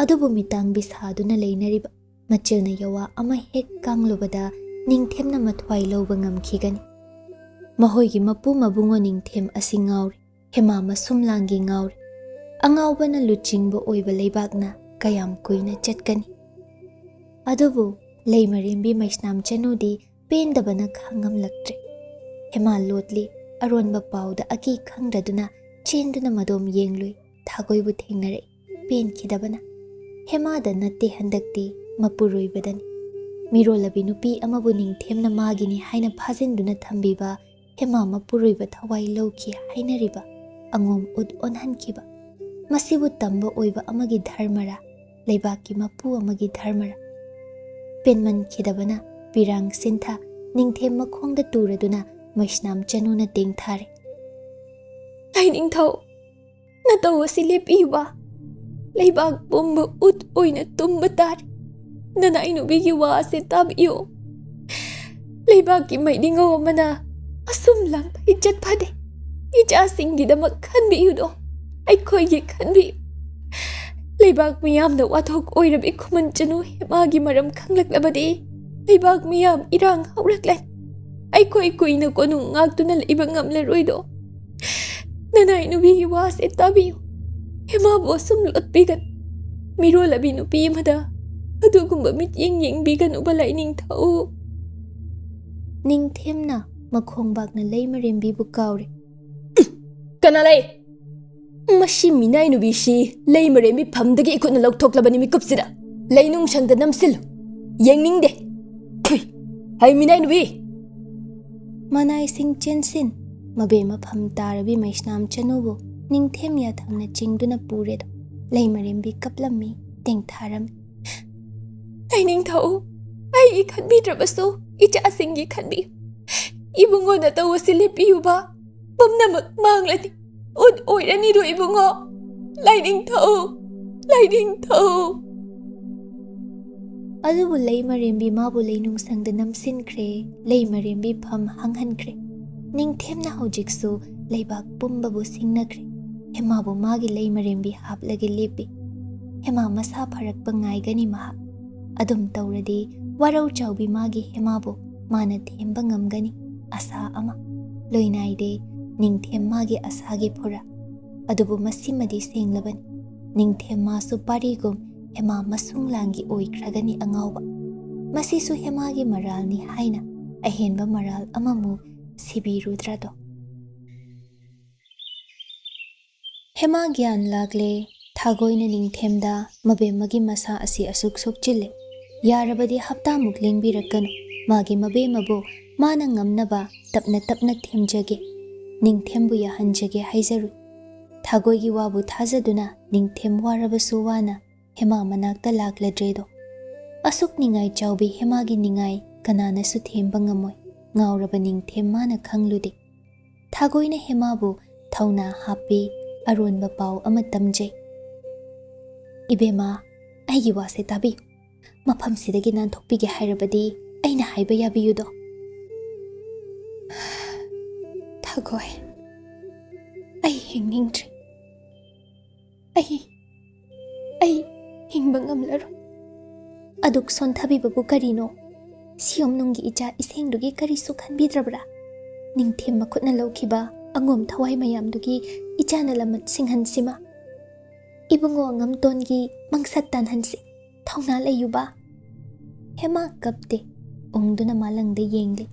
ꯑꯗꯨꯕꯨ ꯃꯤꯇꯥꯡꯕꯤ ꯁꯥꯗꯨꯅ ꯂꯩꯅꯔꯤꯕ ꯃꯆꯤꯜꯅ ꯌꯋꯥ ꯑꯃ ꯍꯦꯛ ꯀꯥꯡꯂꯨꯕꯗ ꯅꯤꯡꯊꯦꯝꯅ ꯃꯊ꯭ꯋꯥꯏ ꯂꯧꯕ ꯉꯝꯈꯤꯒꯅꯤ꯫ ꯃꯈꯣꯏꯒꯤ ꯃꯄꯨ ꯃꯕꯨꯡꯉꯣ ꯅꯤꯡꯊꯦꯝ ꯑꯁꯤ ꯉꯥꯎꯔꯤ꯫ ꯍꯦꯃꯥ ꯃꯁꯨꯝ ꯂꯥꯡꯒꯤ ꯉꯥꯎꯔꯤ꯫ ꯑꯉꯥꯎꯕꯅ ꯂꯨꯆꯤꯡꯕ ꯑꯣꯏꯕ ꯂꯩꯕꯥꯛꯅ ꯀꯌꯥꯝ ꯀꯨꯏꯅ ꯆꯠꯀꯅꯤ? ꯑꯗꯨꯕꯨ ꯂꯩꯃꯔꯦꯝꯕꯤ ꯃꯩꯁꯅꯥꯝ ꯆꯅꯨꯗꯤ ꯄꯦꯟꯗꯕꯅ ꯈꯥꯡꯉꯝꯂꯛꯇ꯭ꯔꯦ꯫ ꯍꯦꯃꯥ ꯂꯣꯠꯂꯤ꯫ ꯑꯔꯣꯟꯕ ꯄꯥꯎꯗ ꯑꯀꯤ ꯈꯪꯗꯗꯨꯅ ꯆꯦꯟꯗꯨꯅ ꯃꯗꯣꯝ ꯌꯦꯡꯂꯨꯏ꯫ ꯊꯥꯒꯣꯏꯕꯨ ꯊꯦꯡꯅꯔꯛꯏ꯫ ꯄꯦꯟꯈꯤꯗꯕꯅ꯫ ꯍꯦꯃꯥꯗ ꯅꯠꯇꯦ, ꯍꯟꯗꯛꯇꯤ ꯃꯄꯨꯔꯣꯏꯕꯗꯅꯤ꯫ ꯃꯤꯔꯣꯜꯂꯕꯤ ꯅꯨꯄꯤ ꯑꯃꯕꯨ ꯅꯤꯡꯊꯦꯝꯅ ꯃꯥꯒꯤꯅꯤ ꯍꯥꯏꯅ ꯐꯥꯖꯤꯟꯗꯨꯅ ꯊꯝꯕꯤꯕ ꯍꯦꯃꯥ ꯃꯄꯨꯔꯣꯏꯕ ꯊꯋꯥꯏ ꯂꯧꯈꯤ ꯍꯥꯏꯅꯔꯤꯕ ꯑꯉꯣꯝ ꯎꯠ ꯑꯣꯟꯍꯟꯈꯤꯕ꯫ ꯃꯁꯤꯕꯨ ꯇꯝꯕ ꯑꯣꯏꯕ ꯑꯃꯒꯤ ꯙꯔꯃꯔꯥ, ꯂꯩꯕꯥꯛꯀꯤ ꯃꯄꯨ ꯑꯃꯒꯤ ꯙꯔꯃꯔꯥ? ꯄꯦꯟꯃꯟꯈꯤꯗꯕꯅ ꯄꯤꯔꯥꯡ ꯁꯤꯟꯊ ꯅꯤꯡꯊꯦꯝ ꯃꯈꯣꯡꯗ ꯇꯨꯔꯗꯨꯅ ꯃꯩꯁꯅꯥꯝ ꯆꯅꯨꯅ ꯇꯦꯡꯊꯥꯔꯦ꯫ ꯂꯥꯏꯅꯤꯡꯊꯧ, ꯅꯇꯧ ꯑꯁꯤ ꯂꯦꯞꯄꯤꯌꯨꯕ꯫ ꯂꯩꯕꯥꯛ ꯄꯨꯝꯕ ꯎꯠ ꯑꯣꯏꯅ ꯇꯨꯝꯕ ꯇꯥꯔꯦ꯫ ꯅꯅꯥꯏ ꯅꯨꯄꯤꯒꯤ ꯋꯥ ꯑꯁꯤ ꯇꯥꯕꯤꯌꯨ꯫ ꯂꯩꯕꯥꯛꯀꯤ ꯃꯩꯅꯤꯉꯧ ꯑꯃꯅ ꯑꯁꯨꯝ ꯂꯥꯡꯐꯩ ꯆꯠꯐꯗꯦ꯫ ꯏꯆꯥꯁꯤꯡꯒꯤꯗꯃꯛ ꯈꯟꯕꯤꯌꯨꯗꯣ, ꯑꯩꯈꯣꯏꯒꯤ ꯈꯟꯕꯤꯌꯨ꯫ ꯂꯩꯕꯥꯛ ꯃꯤꯌꯥꯝꯅ ꯋꯥꯊꯣꯛ ꯑꯣꯏꯔꯕꯤ ꯈꯨꯃꯟ ꯆꯅꯨ ꯍꯦꯃꯥꯒꯤ ꯃꯔꯝ ꯈꯪꯂꯛꯂꯕꯗꯤ ꯂꯩꯕꯥꯛ ꯃꯤꯌꯥꯝ ꯏꯔꯥꯡ ꯍꯧꯔꯛꯂꯅꯤ꯫ ꯑꯩꯈꯣꯏ ꯀꯨꯏꯅ ꯀꯣꯅꯨꯡ ꯉꯥꯛꯇꯨꯅ ꯂꯩꯕ ꯉꯝꯂꯔꯣꯏꯗꯣ꯫ ꯅꯅꯥꯏ ꯅꯨꯄꯤꯒꯤ ꯋꯥꯁꯦ ꯇꯥꯕꯤꯌꯨ꯫ ꯍꯦꯃꯥꯕꯨ ꯑꯁꯨꯝ ꯂꯣꯠꯄꯤꯒꯅꯨ꯫ ꯃꯤꯔꯣꯜꯂꯕꯤ ꯅꯨꯄꯤ ꯑꯃꯗ ꯑꯗꯨꯒꯨꯝꯕ ꯃꯤꯠꯌꯦꯡ ꯌꯦꯡꯕꯤꯒꯅꯨꯕ ꯂꯥꯏꯅꯤꯡꯊꯧ꯫ ꯅꯤꯡꯊꯦꯝꯅ ꯃꯈꯣꯡꯕꯥꯛꯅ ꯂꯩꯃꯔꯦꯝꯕꯤꯕꯨ ꯀꯥꯎꯔꯦ꯫ ꯀꯅꯥ ꯂꯩ? ꯃꯁꯤ ꯃꯤꯅꯥꯏ ꯅꯨꯄꯤꯁꯤ ꯂꯩꯃꯔꯦꯝꯕꯤ ꯐꯝꯗꯒꯤ ꯏꯈꯨꯠꯅ ꯂꯧꯊꯣꯛꯂꯕꯅꯤ ꯃꯤꯀꯨꯞꯁꯤꯗ꯫ ꯂꯩꯅꯨꯡꯁꯪꯗ ꯅꯝꯁꯤꯜꯂꯨ꯫ ꯌꯦꯡꯅꯤꯡꯗꯦ꯫ ꯊꯨꯏ! ꯍꯩ ꯃꯤꯅꯥꯏ ꯅꯨꯄꯤ! ꯃꯅꯥꯏꯁꯤꯡ ꯆꯦꯟꯁꯤꯟ, ꯃꯕꯦꯝꯃ ꯐꯝ ꯇꯥꯔꯕꯤ ꯃꯩꯁꯅꯥꯝ ꯆꯅꯨꯕꯨ ꯅꯤꯡꯊꯦꯝ ꯌꯥꯊꯪꯅ ꯆꯤꯡꯗꯨꯅ ꯄꯨꯔꯦꯗꯣ꯫ ꯂꯩꯃꯔꯦꯝꯕꯤ ꯀꯞꯂꯝꯃꯤ, ꯇꯦꯡꯊꯥꯔꯝꯃꯤ꯫ ꯂꯥꯏꯅꯤꯡꯊꯧ, ꯑꯩꯒꯤ ꯈꯟꯕꯤꯗ꯭ꯔꯕꯁꯨ ꯏꯆꯥꯁꯤꯡꯒꯤ ꯈꯟꯕꯤꯌꯨ꯫ ꯏꯕꯨꯡꯉꯣ ꯅꯇꯧ ꯑꯁꯤ ꯂꯦꯞꯄꯤꯌꯨꯕ꯫ ꯄꯨꯝꯅꯃꯛ ꯃꯥꯡꯂꯅꯤ꯫ ꯎꯠ ꯑꯣꯏꯔꯅꯤꯗꯣ ꯏꯕꯨꯡꯉꯣ꯫ ꯂꯥꯏꯅꯤꯡꯊꯧ, ꯂꯥꯏꯅꯤꯡꯊꯧ꯫ ꯑꯗꯨꯕꯨ ꯂꯩꯃꯔꯦꯝꯕꯤ ꯃꯥꯕꯨ ꯂꯩꯅꯨꯡꯁꯪꯗ ꯅꯝꯁꯤꯟꯈ꯭ꯔꯦ꯫ ꯂꯩꯃꯔꯦꯝꯕꯤ ꯐꯝ ꯍꯥꯡꯍꯟꯈ꯭ꯔꯦ꯫ ꯅꯤꯡꯊꯦꯝꯅ ꯍꯧꯖꯤꯛꯁꯨ ꯂꯩꯕꯥꯛ ꯄꯨꯝꯕꯕꯨ ꯁꯤꯡꯅꯈ꯭ꯔꯦ꯫ ꯍꯦꯃꯥꯕꯨ ꯃꯥꯒꯤ ꯂꯩꯃꯔꯦꯝꯕꯤ ꯍꯥꯞꯂꯒ ꯂꯦꯞꯄꯤ꯫ ꯍꯦꯃꯥ ꯃꯁꯥ ꯐꯔꯛꯄ ꯉꯥꯏꯒꯅꯤ ꯃꯍꯥꯛ꯫ ꯑꯗꯨꯝ ꯇꯧꯔꯗꯤ ꯋꯥꯔꯧ ꯆꯥꯎꯕꯤ ꯃꯥꯒꯤ ꯍꯦꯃꯥꯕꯨ ꯃꯥꯅ ꯊꯦꯝꯕ ꯉꯝꯒꯅꯤ꯫ ꯑꯁꯥ ꯑꯃ꯫ ꯂꯣꯏꯅꯥꯏꯗꯦ ꯅꯤꯡꯊꯦꯝ ꯃꯥꯒꯤ ꯑꯁꯥꯒꯤ ꯐꯨꯔꯥ꯫ ꯑꯗꯨꯕꯨ ꯃꯁꯤꯃꯗꯤ ꯁꯦꯡꯂꯕꯅꯤ, ꯅꯤꯡꯊꯦꯝ ꯃꯥꯁꯨ ꯄꯥꯔꯤꯒꯨꯝ ꯍꯦꯃꯥ ꯃꯁꯨꯡ ꯂꯥꯡꯒꯤ ꯑꯣꯏꯈ꯭ꯔꯒꯅꯤ ꯑꯉꯥꯎꯕ꯫ ꯃꯁꯤꯁꯨ ꯍꯦꯃꯥꯒꯤ ꯃꯔꯥꯜꯅꯤ ꯍꯥꯏꯅ ꯑꯍꯦꯟꯕ ꯃꯔꯥꯜ ꯑꯃꯃꯨꯛ ꯁꯤꯕꯤꯔꯨꯗ꯭ꯔꯗꯣ? ꯍꯦꯃꯥ ꯒ꯭ꯌꯥꯟ ꯂꯥꯛꯂꯦ꯫ ꯊꯥꯒꯣꯏꯅ ꯅꯤꯡꯊꯦꯝꯗ ꯃꯕꯦꯝꯃꯒꯤ ꯃꯁꯥ ꯑꯁꯤ ꯑꯁꯨꯛ ꯁꯣꯛꯆꯤꯜꯂꯦ꯫ ꯌꯥꯔꯕꯗꯤ ꯍꯞꯇꯥꯃꯨꯛ ꯂꯦꯡꯕꯤꯔꯛꯀꯅꯨ꯫ ꯃꯥꯒꯤ ꯃꯕꯦꯝꯃꯕꯨ ꯃꯥꯅ ꯉꯝꯅꯕ ꯇꯞꯅ ꯇꯞꯅ ꯊꯦꯝꯖꯒꯦ꯫ ꯅꯤꯡꯊꯦꯝꯕꯨ ꯌꯥꯍꯟꯖꯒꯦ ꯍꯥꯏꯖꯔꯨꯏ꯫ ꯊꯥꯒꯣꯏꯒꯤ ꯋꯥꯕꯨ ꯊꯥꯖꯗꯨꯅ ꯅꯤꯡꯊꯦꯝ ꯋꯥꯔꯕꯁꯨ ꯋꯥꯅ ꯍꯦꯃꯥ ꯃꯅꯥꯛꯇ ꯂꯥꯛꯂꯗ꯭ꯔꯦꯗꯣ꯫ ꯑꯁꯨꯛ ꯅꯤꯡꯉꯥꯏ ꯆꯥꯎꯕꯤ ꯍꯦꯃꯥꯒꯤ ꯅꯤꯡꯉꯥꯏ ꯀꯅꯥꯅꯁꯨ ꯊꯦꯝꯕ ꯉꯝꯃꯣꯏ꯫ ꯉꯥꯎꯔꯕ ꯅꯤꯡꯊꯦꯝ ꯃꯥꯅ ꯈꯪꯂꯨꯗꯦ꯫ ꯊꯥꯒꯣꯏꯅ ꯍꯦꯃꯥꯕꯨ ꯊꯧꯅꯥ ꯍꯥꯞꯄꯤ, ꯑꯔꯣꯟꯕ ꯄꯥꯎ ꯑꯃ ꯇꯝꯖꯩ꯫ "ꯏꯕꯦꯝꯃ, ꯑꯩꯒꯤ ꯋꯥꯁꯦ ꯇꯥꯕꯤꯌꯨ꯫ ꯃꯐꯝꯁꯤꯗꯒꯤ ꯅꯥꯟꯊꯣꯛꯄꯤꯒꯦ ꯍꯥꯏꯔꯕꯗꯤ ꯑꯩꯅ ꯍꯥꯏꯕ ꯌꯥꯕꯤꯌꯨꯗꯣ꯫" "ꯊꯥꯒꯣꯏ, ꯑꯩ ꯍꯤꯡꯅꯤꯡꯗ꯭ꯔꯦ꯫ ꯑꯩ, ꯑꯩ ꯍꯤꯡꯕ ꯉꯝꯂꯔꯣꯏ꯫" "ꯑꯗꯨꯛ ꯁꯣꯟꯊꯕꯤꯕꯕꯨ ꯀꯔꯤꯅꯣ? ꯁꯤꯌꯣꯝꯅꯨꯡꯒꯤ ꯏꯆꯥ ꯏꯁꯦꯡꯗꯨꯒꯤ ꯀꯔꯤꯁꯨ ꯈꯟꯕꯤꯗ꯭ꯔꯕ꯭ꯔꯥ? ꯅꯤꯡꯊꯦꯝ ꯃꯈꯨꯠꯅ ꯂꯧꯈꯤꯕ ꯑꯉꯣꯝ ꯊꯋꯥꯏ ꯃꯌꯥꯝꯗꯨꯒꯤ ꯏꯆꯥꯅ ꯂꯃꯟ ꯁꯤꯡꯍꯟꯁꯤꯃ꯫ ꯏꯕꯨꯡꯉꯣ ꯑꯉꯝꯇꯣꯟꯒꯤ ꯃꯪꯁꯠ ꯇꯥꯟꯍꯟꯁꯤ꯫ ꯊꯧꯅꯥ ꯂꯩꯌꯨꯕ꯫" ꯍꯦꯃꯥ ꯀꯞꯇꯦ, ꯎꯪꯗꯨꯅ ꯃꯥꯂꯪꯗ ꯌꯦꯡꯂꯤ꯫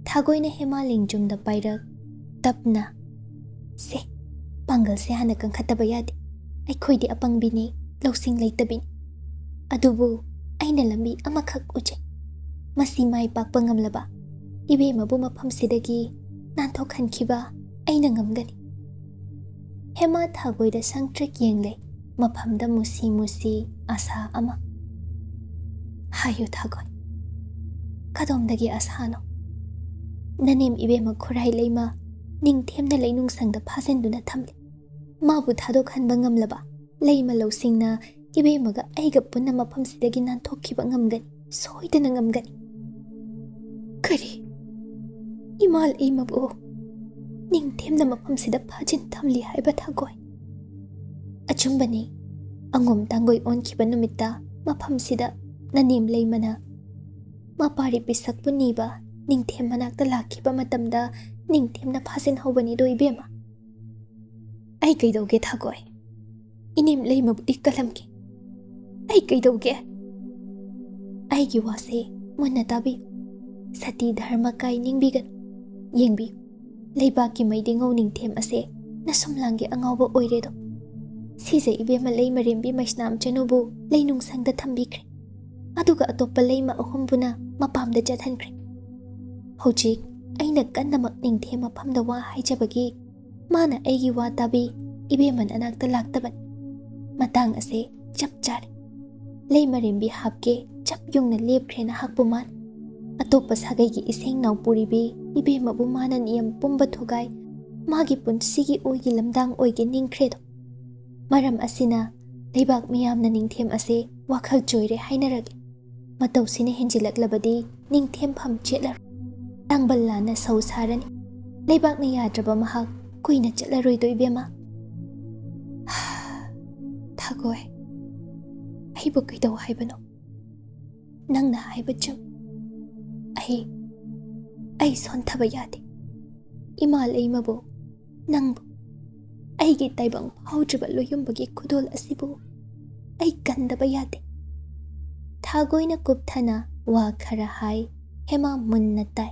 ꯊꯥꯒꯣꯏꯅ ꯍꯦꯃꯥ ꯂꯦꯡꯖꯨꯝꯗ ꯄꯥꯏꯔꯛ, ꯇꯞꯅ, "ꯁꯦ, ꯄꯥꯡꯒꯜꯁꯦ ꯍꯥꯟꯅ ꯀꯟꯈꯠꯇꯕ ꯌꯥꯗꯦ꯫ ꯑꯩꯈꯣꯏꯗꯤ ꯑꯄꯪꯕꯤꯅꯤ, ꯂꯧꯁꯤꯡ ꯂꯩꯇꯕꯤꯅꯤ꯫ ꯑꯗꯨꯕꯨ ꯑꯩꯅ ꯂꯝꯕꯤ ꯑꯃꯈꯛ ꯎꯖꯩ꯫ ꯃꯁꯤ ꯃꯥꯏ ꯄꯥꯛꯄ ꯉꯝꯂꯕ ꯏꯕꯦꯝꯃꯕꯨ ꯃꯐꯝꯁꯤꯗꯒꯤ ꯅꯥꯟꯊꯣꯛꯍꯟꯈꯤꯕ ꯑꯩꯅ ꯉꯝꯒꯅꯤ꯫" ꯍꯦꯃꯥ ꯊꯥꯒꯣꯏꯗ ꯁꯪꯇ꯭ꯔꯤꯛ ꯌꯦꯡꯂꯦ, ꯃꯐꯝꯗ ꯃꯨꯁꯤ ꯃꯨꯁꯤ ꯑꯥꯁꯥ ꯑꯃ꯫ "ꯍꯥꯏꯌꯨ ꯊꯥꯒꯣꯏ, ꯀꯗꯣꯝꯗꯒꯤ ꯑꯥꯁꯥꯅꯣ? ꯅꯅꯦꯝ ꯏꯕꯦꯝꯃ ꯈꯨꯔꯥꯏ ꯂꯩꯃ ꯅꯤꯡꯊꯦꯝꯅ ꯂꯩꯅꯨꯡꯁꯪꯗ ꯐꯥꯖꯤꯟꯗꯨꯅ ꯊꯝꯂꯤ꯫ ꯃꯥꯕꯨ ꯊꯥꯗꯣꯛꯍꯟꯕ ꯉꯝꯂꯕ ꯂꯩꯃ ꯂꯧꯁꯤꯡꯅ ꯏꯕꯦꯝꯃꯒ ꯑꯩꯒ ꯄꯨꯟꯅ ꯃꯐꯝꯁꯤꯗꯒꯤ ꯅꯥꯟꯊꯣꯛꯈꯤꯕ ꯉꯝꯒꯅꯤ, ꯁꯣꯏꯗꯅ ꯉꯝꯒꯅꯤ꯫" "ꯀꯔꯤ? ꯏꯃꯥ ꯂꯩꯃꯕꯨ ꯅꯤꯡꯊꯦꯝꯅ ꯃꯐꯝꯁꯤꯗ ꯐꯥꯖꯤꯟ ꯊꯝꯂꯤ ꯍꯥꯏꯕ ꯊꯥꯒꯣꯏ?" "ꯑꯆꯨꯝꯕꯅꯤ꯫ ꯑꯉꯣꯝ ꯇꯥꯡꯒꯣꯏ ꯑꯣꯟꯈꯤꯕ ꯅꯨꯃꯤꯠꯇ ꯃꯐꯝꯁꯤꯗ ꯅꯅꯦꯝ ꯂꯩꯃꯅ ꯃꯄꯥꯔꯤ ꯄꯤꯁꯛꯄꯨ ꯅꯤꯕ ꯅꯤꯡꯊꯦꯝ ꯃꯅꯥꯛꯇ ꯂꯥꯛꯈꯤꯕ ꯃꯇꯝꯗ ꯅꯤꯡꯊꯦꯝꯅ ꯐꯥꯖꯤꯟꯍꯧꯕꯅꯤꯗꯣ ꯏꯕꯦꯝꯃ꯫" "ꯑꯩ ꯀꯩꯗꯧꯒꯦ ꯊꯥꯒꯣꯏ? ꯏꯅꯦꯝ ꯂꯩꯃꯕꯨꯗꯤ ꯀꯜꯂꯝꯒꯦ꯫ ꯑꯩ ꯀꯩꯗꯧꯒꯦ?" "ꯑꯩꯒꯤ ꯋꯥꯁꯦ ꯃꯨꯟꯅ ꯇꯥꯕꯤꯌꯨ꯫ ꯁꯇꯤ ꯙꯔꯃ ꯀꯥꯏ ꯅꯤꯡꯕꯤꯒꯅꯨ꯫ ꯌꯦꯡꯕꯤꯌꯨ, ꯂꯩꯕꯥꯛꯀꯤ ꯃꯩꯗꯤ ꯉꯧ ꯅꯤꯡꯊꯦꯝ ꯑꯁꯦ ꯅꯁꯨꯝꯂꯥꯡꯒꯤ ꯑꯉꯥꯎꯕ ꯑꯣꯏꯔꯦꯗꯣ꯫ ꯁꯤꯖ ꯏꯕꯦꯝꯃ ꯂꯩꯃꯔꯦꯝꯕꯤ ꯃꯩꯁꯅꯥꯝ ꯆꯅꯨꯕꯨ ꯂꯩꯅꯨꯡꯁꯪꯗ ꯊꯝꯕꯤꯈ꯭ꯔꯦ꯫ ꯑꯗꯨꯒ ꯑꯇꯣꯞꯄ ꯂꯩꯃ ꯑꯍꯨꯝꯕꯨꯅ ꯃꯄꯥꯝꯗ ꯆꯠꯍꯟꯈ꯭ꯔꯦ꯫ ꯍꯧꯖꯤꯛ ꯑꯩꯅ ꯀꯟꯅꯃꯛ ꯅꯤꯡꯊꯦꯝ ꯃꯐꯝꯗ ꯋꯥ ꯍꯥꯏꯖꯕꯒꯤ ꯃꯥꯅ ꯑꯩꯒꯤ ꯋꯥ ꯇꯥꯕꯤ, ꯏꯕꯦꯝꯃ ꯅꯅꯥꯛꯇ ꯂꯥꯛꯇꯕꯅꯤ꯫ ꯃꯇꯥꯡ ꯑꯁꯦ ꯆꯞ ꯆꯥꯔꯦ꯫ ꯂꯩꯃꯔꯦꯝꯕꯤ ꯍꯥꯞꯀꯦ ꯆꯞ ꯌꯨꯡꯅ ꯂꯦꯞꯈ꯭ꯔꯦ ꯅꯍꯥꯛꯄꯨ ꯃꯥꯅ꯫ ꯑꯇꯣꯞꯄ ꯁꯥꯒꯩꯒꯤ ꯏꯁꯦꯡ ꯅꯥꯎ ꯄꯨꯔꯤꯕꯤ ꯏꯕꯦꯝꯃꯕꯨ ꯃꯥꯅ ꯅꯤꯌꯝ ꯄꯨꯝꯕ ꯊꯨꯒꯥꯏ, ꯃꯥꯒꯤ ꯄꯨꯟꯁꯤꯒꯤ ꯑꯣꯏꯒꯤ ꯂꯝꯗꯥꯡ ꯑꯣꯏꯒꯦ ꯅꯤꯡꯈ꯭ꯔꯦꯗꯣ꯫ ꯃꯔꯝ ꯑꯁꯤꯅ ꯂꯩꯕꯥꯛ ꯃꯤꯌꯥꯝꯅ ꯅꯤꯡꯊꯦꯝ ꯑꯁꯦ ꯋꯥꯈꯜ ꯆꯣꯏꯔꯦ ꯍꯥꯏꯅꯔꯒꯦ꯫ ꯃꯇꯧꯁꯤꯅ ꯍꯦꯟꯖꯤꯜꯂꯛꯂꯕꯗꯤ ꯅꯤꯡꯊꯦꯝꯐꯝ ꯆꯦꯠꯂꯔꯣꯏ꯫ ꯇꯥꯡꯕꯜ ꯂꯥꯟꯅ ꯁꯧ ꯁꯥꯔꯅꯤ꯫ ꯂꯩꯕꯥꯛꯅ ꯌꯥꯗ꯭ꯔꯕ ꯃꯍꯥꯛ ꯀꯨꯏꯅ ꯆꯠꯂꯔꯣꯏꯗꯣ ꯏꯕꯦꯝꯃ꯫ ꯊꯥꯒꯣꯏ, ꯑꯩꯕꯨ ꯀꯩꯗꯧ ꯍꯥꯏꯕꯅꯣ? ꯅꯪꯅ ꯍꯥꯏꯕ ꯆꯨꯝ꯫ ꯑꯩ, ꯑꯩ ꯁꯣꯟꯊꯕ ꯌꯥꯗꯦ꯫ ꯏꯃꯥ ꯂꯩꯃꯕꯨ, ꯅꯪꯕꯨ, ꯑꯩꯒꯤ ꯇꯥꯏꯕꯪ ꯐꯥꯎꯗ꯭ꯔꯤꯕ ꯂꯣꯌꯨꯝꯕꯒꯤ ꯈꯨꯗꯣꯜ ꯑꯁꯤꯕꯨ ꯑꯩ ꯀꯟꯗꯕ ꯌꯥꯗꯦ꯫ ꯊꯥꯒꯣꯏꯅ ꯀꯨꯞꯊꯅ ꯋꯥ ꯈꯔ ꯍꯥꯏ꯫ ꯍꯦꯃꯥ ꯃꯨꯟꯅ ꯇꯥꯏ꯫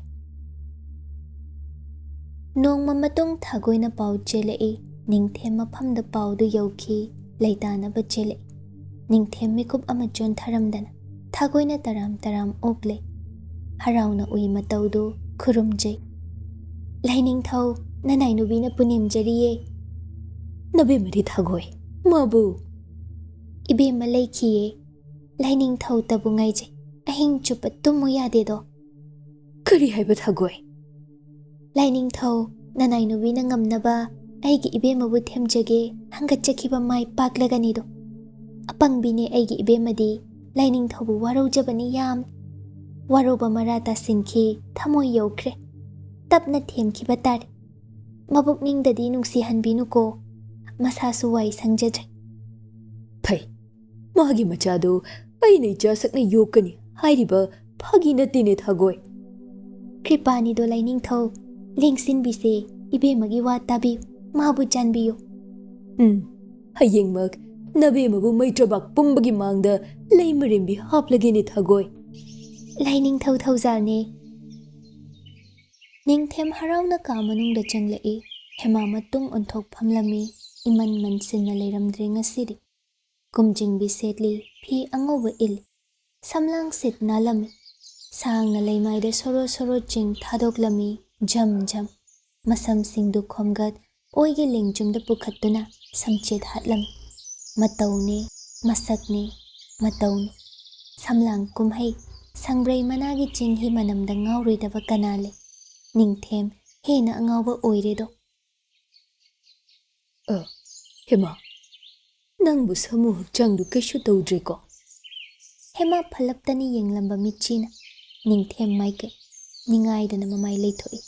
ꯅꯣꯡꯃ ꯃꯇꯨꯡ ꯊꯥꯒꯣꯏꯅ ꯄꯥꯎ ꯆꯦꯜꯂꯛꯏ꯫ ꯅꯤꯡꯊꯦꯝ ꯃꯐꯝꯗ ꯄꯥꯎꯗꯨ ꯌꯧꯈꯤ꯫ ꯂꯩꯇꯥꯅꯕ ꯆꯦꯜꯂꯛꯏ꯫ ꯅꯤꯡꯊꯦꯝ ꯃꯤꯀꯨꯞ ꯑꯃ ꯆꯣꯟꯊꯔꯝꯗꯅ ꯊꯥꯒꯣꯏꯅ ꯇꯔꯥꯝ ꯇꯔꯥꯝ ꯑꯣꯛꯂꯦ꯫ ꯍꯔꯥꯎꯅ ꯎꯏ ꯃꯇꯧꯗꯨ ꯈꯨꯔꯨꯝꯖꯩ꯫ ꯂꯥꯏꯅꯤꯡꯊꯧ, ꯅꯅꯥꯏꯅꯨꯕꯤꯅ ꯄꯨꯅꯦꯝꯖꯔꯤꯌꯦ꯫ ꯅꯕꯦꯝꯃꯗꯤ ꯊꯥꯒꯣꯏ, ꯃꯥꯕꯨ? ꯏꯕꯦꯝꯃ ꯂꯩꯈꯤꯌꯦ꯫ ꯂꯥꯏꯅꯤꯡꯊꯧꯇꯕꯨ ꯉꯥꯏꯖꯩ꯫ ꯑꯍꯤꯡ ꯆꯨꯞꯄ ꯇꯨꯝꯃꯨ ꯌꯥꯗꯦꯗꯣ꯫ ꯀꯔꯤ ꯍꯥꯏꯕ ꯊꯥꯒꯣꯏ? ꯂꯥꯏꯅꯤꯡꯊꯧ, ꯅꯅꯥꯏꯅꯨꯕꯤꯅ ꯉꯝꯅꯕ ꯑꯩꯒꯤ ꯏꯕꯦꯝꯃꯕꯨ ꯊꯦꯝꯖꯒꯦ, ꯍꯪꯒꯠꯆꯈꯤꯕ ꯃꯥꯏ ꯄꯥꯛꯂꯒꯅꯤꯗꯣ꯫ ꯑꯄꯪꯕꯤꯅꯦ ꯑꯩꯒꯤ ꯏꯕꯦꯝꯃꯗꯤ, ꯂꯥꯏꯅꯤꯡꯊꯧꯕꯨ ꯋꯥꯔꯧꯖꯕꯅꯤ ꯌꯥꯝ꯫ ꯋꯥꯔꯧꯕ ꯃꯔꯥ ꯇꯥꯁꯤꯟꯈꯤ, ꯊꯃꯣꯏ ꯌꯧꯈ꯭ꯔꯦ꯫ ꯇꯞꯅ ꯊꯦꯝꯈꯤꯕ ꯇꯥꯔꯦ꯫ ꯃꯕꯨꯛꯅꯤꯡꯗꯗꯤ ꯅꯨꯡꯁꯤꯍꯟꯕꯤꯅꯨꯀꯣ, ꯃꯁꯥꯁꯨ ꯋꯥꯏ ꯁꯪꯖꯗ꯭ꯔꯦ꯫ ꯐꯩ, ꯃꯥꯒꯤ ꯃꯆꯥꯗꯨ ꯑꯩꯅ ꯏꯆꯥ ꯁꯛꯅ ꯌꯣꯛꯀꯅꯤ ꯍꯥꯏꯔꯤꯕ ꯐꯥꯒꯤ ꯅꯠꯇꯦꯅꯦ ꯊꯥꯒꯣꯏ꯫ ꯀ꯭ꯔꯤꯄꯥꯅꯤꯗꯣ ꯂꯥꯏꯅꯤꯡꯊꯧ, ꯂꯦꯡꯁꯤꯟꯕꯤꯁꯦ, ꯏꯕꯦꯝꯃꯒꯤ ꯋꯥ ꯇꯥꯕꯤꯌꯨ, ꯃꯥꯕꯨ ꯆꯥꯟꯕꯤꯌꯨ꯫ ꯎꯝ, ꯍꯌꯦꯡꯃꯛ ꯅꯕꯦꯝꯃꯕꯨ ꯃꯩꯇ꯭ꯔꯕꯥꯛ ꯄꯨꯝꯕꯒꯤ ꯃꯥꯡꯗ ꯂꯩꯃꯔꯦꯝꯕꯤ ꯍꯥꯞꯂꯒꯦꯅꯦ ꯊꯥꯒꯣꯏ꯫ ꯂꯥꯏꯅꯤꯡꯊꯧ ꯊꯧꯖꯥꯜꯅꯦ꯫ ꯅꯤꯡꯊꯦꯝ ꯍꯔꯥꯎꯅ ꯀꯥ ꯃꯅꯨꯡꯗ ꯆꯪꯂꯛꯏ꯫ ꯍꯦꯃꯥ ꯃꯇꯨꯡ ꯑꯣꯟꯊꯣꯛ ꯐꯝꯂꯝꯃꯤ꯫ ꯏꯃꯟ ꯃꯟꯁꯤꯟꯅ ꯂꯩꯔꯝꯗ꯭ꯔꯦ ꯉꯁꯤꯗꯤ꯫ ꯀꯨꯝꯖꯤꯡꯕꯤ ꯁꯦꯠꯂꯤ, ꯐꯤ ꯑꯉꯧꯕ ꯏꯜꯂꯤ꯫ ꯁꯝꯂꯥꯡ ꯁꯤꯠ ꯅꯥꯜꯂꯝꯃꯤ꯫ ꯁꯥꯡꯅ ꯂꯩꯃꯥꯏꯗ ꯁꯣꯔꯣ ꯁꯣꯔꯣ ꯆꯤꯡ ꯊꯥꯗꯣꯛꯂꯝꯃꯤ, ꯖꯝ ꯖꯝ꯫ ꯃꯁꯝꯁꯤꯡꯗꯨ ꯈꯣꯝꯒꯠ, ꯑꯣꯏꯒꯤ ꯂꯦꯡꯖꯨꯝꯗ ꯄꯨꯈꯠꯇꯨꯅ ꯁꯝꯆꯦꯠ ꯍꯥꯠꯂꯝꯃꯤ꯫ ꯃꯇꯧꯅꯦ, ꯃꯁꯛꯅꯦ, ꯃꯇꯧꯅꯦ꯫ ꯁꯝꯂꯥꯡ ꯀꯨꯝꯍꯩ, ꯁꯪꯕ꯭ꯔꯩ ꯃꯅꯥꯒꯤ ꯆꯤꯡꯍꯤ ꯃꯅꯝꯗ ꯉꯥꯎꯔꯣꯏꯗꯕ ꯀꯅꯥ ꯂꯩ? ꯅꯤꯡꯊꯦꯝ ꯍꯦꯟꯅ ꯑꯉꯥꯎꯕ ꯑꯣꯏꯔꯦꯗꯣ꯫ ꯑ, ꯍꯦꯃꯥ, ꯅꯪꯕꯨ ꯁꯥꯃꯨ ꯍꯛꯆꯥꯡꯗꯨ ꯀꯩꯁꯨ ꯇꯧꯗ꯭ꯔꯦꯀꯣ? ꯍꯦꯃꯥ ꯐꯂꯞꯇꯅꯤ ꯌꯦꯡꯂꯝꯕ ꯃꯤꯠꯆꯤꯅ ꯅꯤꯡꯊꯦꯝ ꯃꯥꯏꯀꯩ ꯅꯤꯡꯉꯥꯏꯗꯅ ꯃꯃꯥꯏ ꯂꯩꯊꯣꯛꯏ,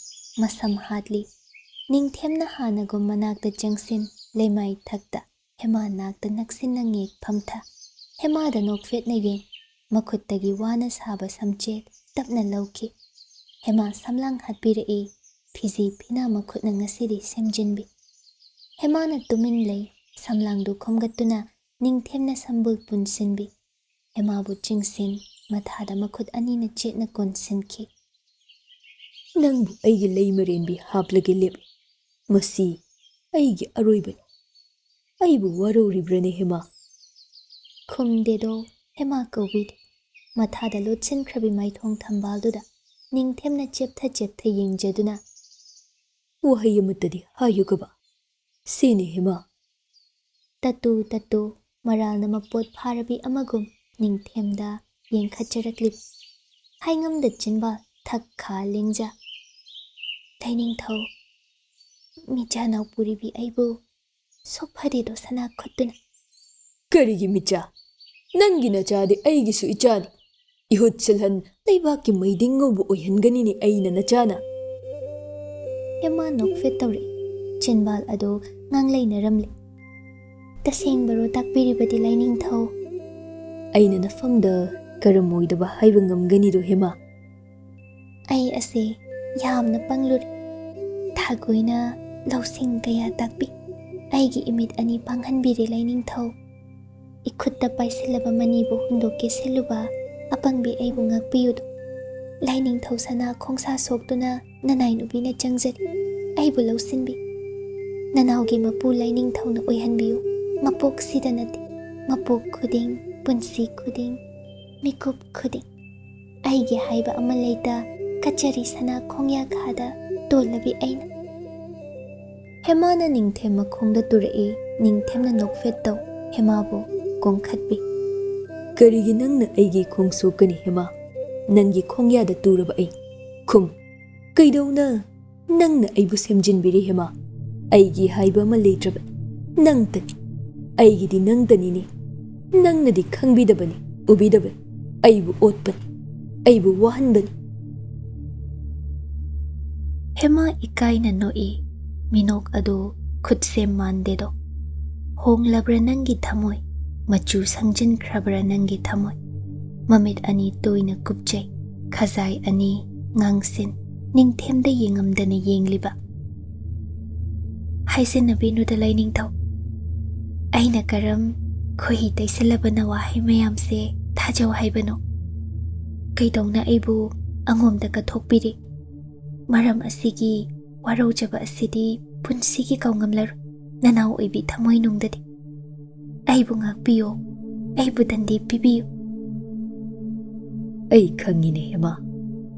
ꯃꯁꯝ ꯍꯥꯠꯂꯤ꯫ ꯅꯤꯡꯊꯦꯝꯅ ꯍꯥꯟꯅꯒꯨꯝ ꯃꯅꯥꯛꯇ ꯆꯪꯁꯤꯟ, ꯂꯩꯃꯥꯏ ꯊꯛꯇ ꯍꯦꯃꯥ ꯅꯥꯛꯇ ꯅꯛꯁꯤꯟꯅ ꯉꯦꯛ ꯐꯝꯊ꯫ ꯍꯦꯃꯥꯗ ꯅꯣꯛꯐꯦꯠꯅ ꯌꯦꯡ, ꯃꯈꯨꯠꯇꯒꯤ ꯋꯥꯅ ꯁꯥꯕ ꯁꯝꯆꯦꯠ ꯇꯞꯅ ꯂꯧꯈꯤ꯫ ꯍꯦꯃꯥ ꯁꯝꯂꯥꯡ ꯍꯥꯠꯄꯤꯔꯛꯏ, ꯐꯤꯖꯤ ꯐꯤꯅꯥ ꯃꯈꯨꯠꯅ ꯉꯁꯤꯗꯤ ꯁꯦꯝꯖꯤꯟꯕꯤ꯫ ꯍꯦꯃꯥꯅ ꯇꯨꯃꯤꯟ ꯂꯩ, ꯁꯝꯂꯥꯡꯗꯨ ꯈꯣꯝꯒꯠꯇꯨꯅ ꯅꯤꯡꯊꯦꯝꯅ ꯁꯝꯕꯨꯜ ꯄꯨꯟꯁꯤꯟꯕꯤ꯫ ꯍꯦꯃꯥꯕꯨ ꯆꯤꯡꯁꯤꯟ, ꯃꯊꯥꯗ ꯃꯈꯨꯠ ꯑꯅꯤꯅ ꯆꯦꯠꯅ ꯀꯣꯟꯁꯤꯟꯈꯤ꯫ ꯅꯪꯕꯨ ꯑꯩꯒꯤ ꯂꯩꯃꯔꯦꯟꯕꯤ ꯍꯥꯞꯂꯒꯦ ꯂꯦꯞ꯫ ꯃꯁꯤ ꯑꯩꯒꯤ ꯑꯔꯣꯏꯕꯅꯤ꯫ ꯑꯩꯕꯨ ꯋꯥꯔꯧꯔꯤꯕ꯭ꯔꯅꯦ ꯍꯦꯃꯥ? ꯈꯨꯝꯗꯦꯗꯣ, ꯍꯦꯃꯥ ꯀꯧꯕꯤꯗꯦ꯫ ꯃꯊꯥꯗ ꯂꯣꯠꯁꯤꯟꯈ꯭ꯔꯕꯤ ꯃꯥꯏꯊꯣꯡ ꯊꯝꯕꯥꯜꯗꯨꯗ ꯅꯤꯡꯊꯦꯝꯅ ꯆꯦꯞꯊ ꯆꯦꯞꯊ ꯌꯦꯡꯖꯗꯨꯅ, ꯋꯥꯍꯩ ꯑꯃꯠꯇꯗꯤ ꯍꯥꯏꯌꯨꯒꯕ꯫ ꯁꯤꯅꯤ ꯍꯦꯃꯥ꯫ ꯇꯠꯇꯨ ꯇꯠꯇꯨ ꯃꯔꯥꯜꯅ ꯃꯄꯣꯠ ꯐꯥꯔꯕꯤ ꯑꯃꯒꯨꯝ ꯅꯤꯡꯊꯦꯝꯗ ꯌꯦꯡꯈꯠꯆꯔꯛꯂꯤꯕ꯫ ꯍꯥꯏꯉꯝꯗ ꯆꯤꯟꯕꯥꯜ ꯊꯛ ꯈꯥ ꯂꯦꯡꯖ꯫ ꯂꯩꯅꯤꯡꯊꯧ, ꯃꯤꯆꯥꯅꯥꯎ ꯄꯨꯔꯤꯕꯤ ꯑꯩꯕꯨ ꯁꯨꯛ ꯐꯗꯦꯗꯣ ꯁꯅꯥ ꯈꯨꯠꯇꯨꯅ꯫ ꯀꯔꯤꯒꯤ ꯃꯤꯆꯥ? ꯅꯪꯒꯤ ꯅꯆꯥꯗꯤ ꯑꯩꯒꯤꯁꯨ ꯏꯆꯥꯅꯤ꯫ ꯏꯍꯨꯠ ꯁꯤꯜꯍꯟ ꯂꯩꯕꯥꯛꯀꯤ ꯃꯩꯗꯤꯡ ꯉꯧꯕ ꯑꯣꯏꯍꯟꯒꯅꯤꯅꯦ ꯑꯩꯅ ꯅꯆꯥꯅ꯫ ꯍꯦꯃꯥ ꯅꯣꯛꯐꯦꯠ ꯇꯧꯔꯛꯏ꯫ ꯆꯤꯟꯕꯥꯜ ꯑꯗꯨ ꯉꯥꯡꯂꯩꯅꯔꯝꯂꯤ꯫ ꯇꯁꯦꯡꯕꯔꯣ ꯇꯥꯛꯄꯤꯔꯤꯕꯗꯤ ꯂꯥꯏꯅꯤꯡꯊꯧ? ꯑꯩꯅ ꯅꯐꯝꯗ ꯀꯔꯝ ꯑꯣꯏꯗꯕ ꯍꯥꯏꯕ ꯉꯝꯒꯅꯤꯗꯣ ꯍꯦꯃꯥ? ꯑꯩ ꯑꯁꯤ ꯌꯥꯝꯅ ꯄꯪꯂꯨꯔꯦ꯫ ꯊꯥꯒꯣꯏꯅ ꯂꯧꯁꯤꯡ ꯀꯌꯥ ꯇꯥꯛꯄꯤ꯫ ꯑꯩꯒꯤ ꯏꯃꯤꯠ ꯑꯅꯤ ꯄꯥꯡꯍꯟꯕꯤꯔꯦ ꯂꯥꯏꯅꯤꯡꯊꯧ꯫ ꯏꯈꯨꯠꯇ ꯄꯥꯏꯁꯤꯜꯂꯕ ꯃꯅꯤꯕꯨ ꯍꯨꯟꯗꯣꯛꯀꯦ ꯁꯤꯜꯂꯨꯕ ꯑꯄꯪꯕꯤ ꯑꯩꯕꯨ ꯉꯥꯛꯄꯤꯌꯨꯗꯣ꯫ ꯂꯥꯏꯅꯤꯡꯊꯧ ꯁꯅꯥ ꯈꯣꯡꯁꯥ ꯁꯣꯛꯇꯨꯅ ꯅꯅꯥꯏ ꯅꯨꯄꯤꯅ ꯆꯪꯖꯔꯤ꯫ ꯑꯩꯕꯨ ꯂꯧꯁꯤꯟꯕꯤ꯫ ꯅꯅꯥꯎꯒꯤ ꯃꯄꯨ ꯂꯥꯏꯅꯤꯡꯊꯧꯅ ꯑꯣꯏꯍꯟꯕꯤꯌꯨ꯫ ꯃꯄꯣꯛꯁꯤꯗ ꯅꯠꯇꯦ, ꯃꯄꯣꯛ ꯈꯨꯗꯤꯡ, ꯄꯨꯟꯁꯤ ꯈꯨꯗꯤꯡ, ꯃꯤꯀꯨꯞ ꯈꯨꯗꯤꯡ꯫ ꯑꯩꯒꯤ ꯍꯥꯏꯕ ꯑꯃ ꯂꯩꯇ, ꯀꯆꯔꯤ ꯁꯅꯥ ꯈꯣꯡꯌꯥ ꯈꯥꯗ ꯇꯣꯜꯂꯕꯤ ꯑꯩꯅ꯫ ꯍꯦꯃꯥꯅ ꯅꯤꯡꯊꯦꯝ ꯃꯈꯣꯡꯗ ꯇꯨꯔꯛꯏ꯫ ꯅꯤꯡꯊꯦꯝꯅ ꯅꯣꯛꯐꯦꯠ ꯇꯧ ꯍꯦꯃꯥꯕꯨ ꯀꯣꯡꯈꯠꯄꯤ꯫ "ꯀꯔꯤꯒꯤ ꯅꯪꯅ ꯑꯩꯒꯤ ꯈꯣꯡ ꯁꯣꯛꯀꯅꯤ ꯍꯦꯃꯥ? ꯅꯪꯒꯤ ꯈꯣꯡꯌꯥꯗ ꯇꯨꯔꯕ ꯑꯩ꯫ ꯈꯨꯝ, ꯀꯩꯗꯧꯅ ꯅꯪꯅ ꯑꯩꯕꯨ ꯁꯦꯝꯖꯤꯟꯕꯤꯔꯤ ꯍꯦꯃꯥ? ꯑꯩꯒꯤ ꯍꯥꯏꯕ ꯑꯃ ꯂꯩꯇ꯭ꯔꯕ ꯅꯪꯇꯅꯤ꯫ ꯑꯩꯒꯤꯗꯤ ꯅꯪꯇꯅꯤꯅꯦ꯫ ꯅꯪꯅꯗꯤ ꯈꯪꯕꯤꯗꯕꯅꯤ, ꯎꯕꯤꯗꯕꯅꯤ꯫ ꯑꯩꯕꯨ ꯑꯣꯠꯄꯅꯤ, ꯑꯩꯕꯨ ꯋꯥꯍꯟꯕꯅꯤ꯫" ꯍꯦꯃꯥ ꯏꯀꯥꯏꯅ ꯅꯣꯛꯏ꯫ ꯃꯤꯅꯣꯛ ꯑꯗꯨ ꯈꯨꯠꯁꯦꯝ ꯃꯥꯟꯗꯦꯗꯣ꯫ ꯍꯣꯡꯂꯕ꯭ꯔꯥ ꯅꯪꯒꯤ ꯊꯃꯣꯏ? ꯃꯆꯨ ꯁꯪꯖꯤꯟꯈ꯭ꯔꯕ꯭ꯔꯥ ꯅꯪꯒꯤ ꯊꯃꯣꯏ? ꯃꯃꯤꯠ ꯑꯅꯤ ꯇꯣꯏꯅ ꯀꯨꯞꯆꯩ꯫ ꯈꯖꯥꯏ ꯑꯅꯤ ꯉꯥꯡꯁꯤꯟ ꯅꯤꯡꯊꯦꯝꯗ ꯌꯦꯡꯉꯝꯗꯅ ꯌꯦꯡꯂꯤꯕ꯫ "ꯍꯥꯏꯖꯟꯅꯕꯤꯅꯨꯗ ꯂꯥꯏꯅꯤꯡꯊꯧ꯫ ꯑꯩꯅ ꯀꯔꯝ ꯈꯣꯏꯍꯤ ꯇꯩꯁꯜꯂꯕ ꯅꯋꯥꯍꯩ ꯃꯌꯥꯝꯁꯦ ꯊꯥꯖꯧ ꯍꯥꯏꯕꯅꯣ? ꯀꯩꯗꯧꯅ ꯑꯩꯕꯨ ꯑꯉꯣꯝꯗ ꯀꯠꯊꯣꯛꯄꯤꯔꯤ? ꯃꯔꯝ ꯑꯁꯤꯒꯤ ꯋꯥꯔꯧꯖꯕ ꯑꯁꯤꯗꯤ ꯄꯨꯟꯁꯤꯒꯤ ꯀꯥꯎꯉꯝꯂꯔꯣꯏ ꯅꯅꯥꯎ ꯑꯣꯏꯕꯤ ꯊꯃꯣꯏꯅꯨꯡꯗꯗꯤ꯫ ꯑꯩꯕꯨ ꯉꯥꯛꯄꯤꯌꯨ, ꯑꯩꯕꯨ ꯗꯟꯗꯤ ꯄꯤꯕꯤꯌꯨ꯫" "ꯑꯩ ꯈꯪꯉꯤꯅꯦ ꯍꯦꯃꯥ,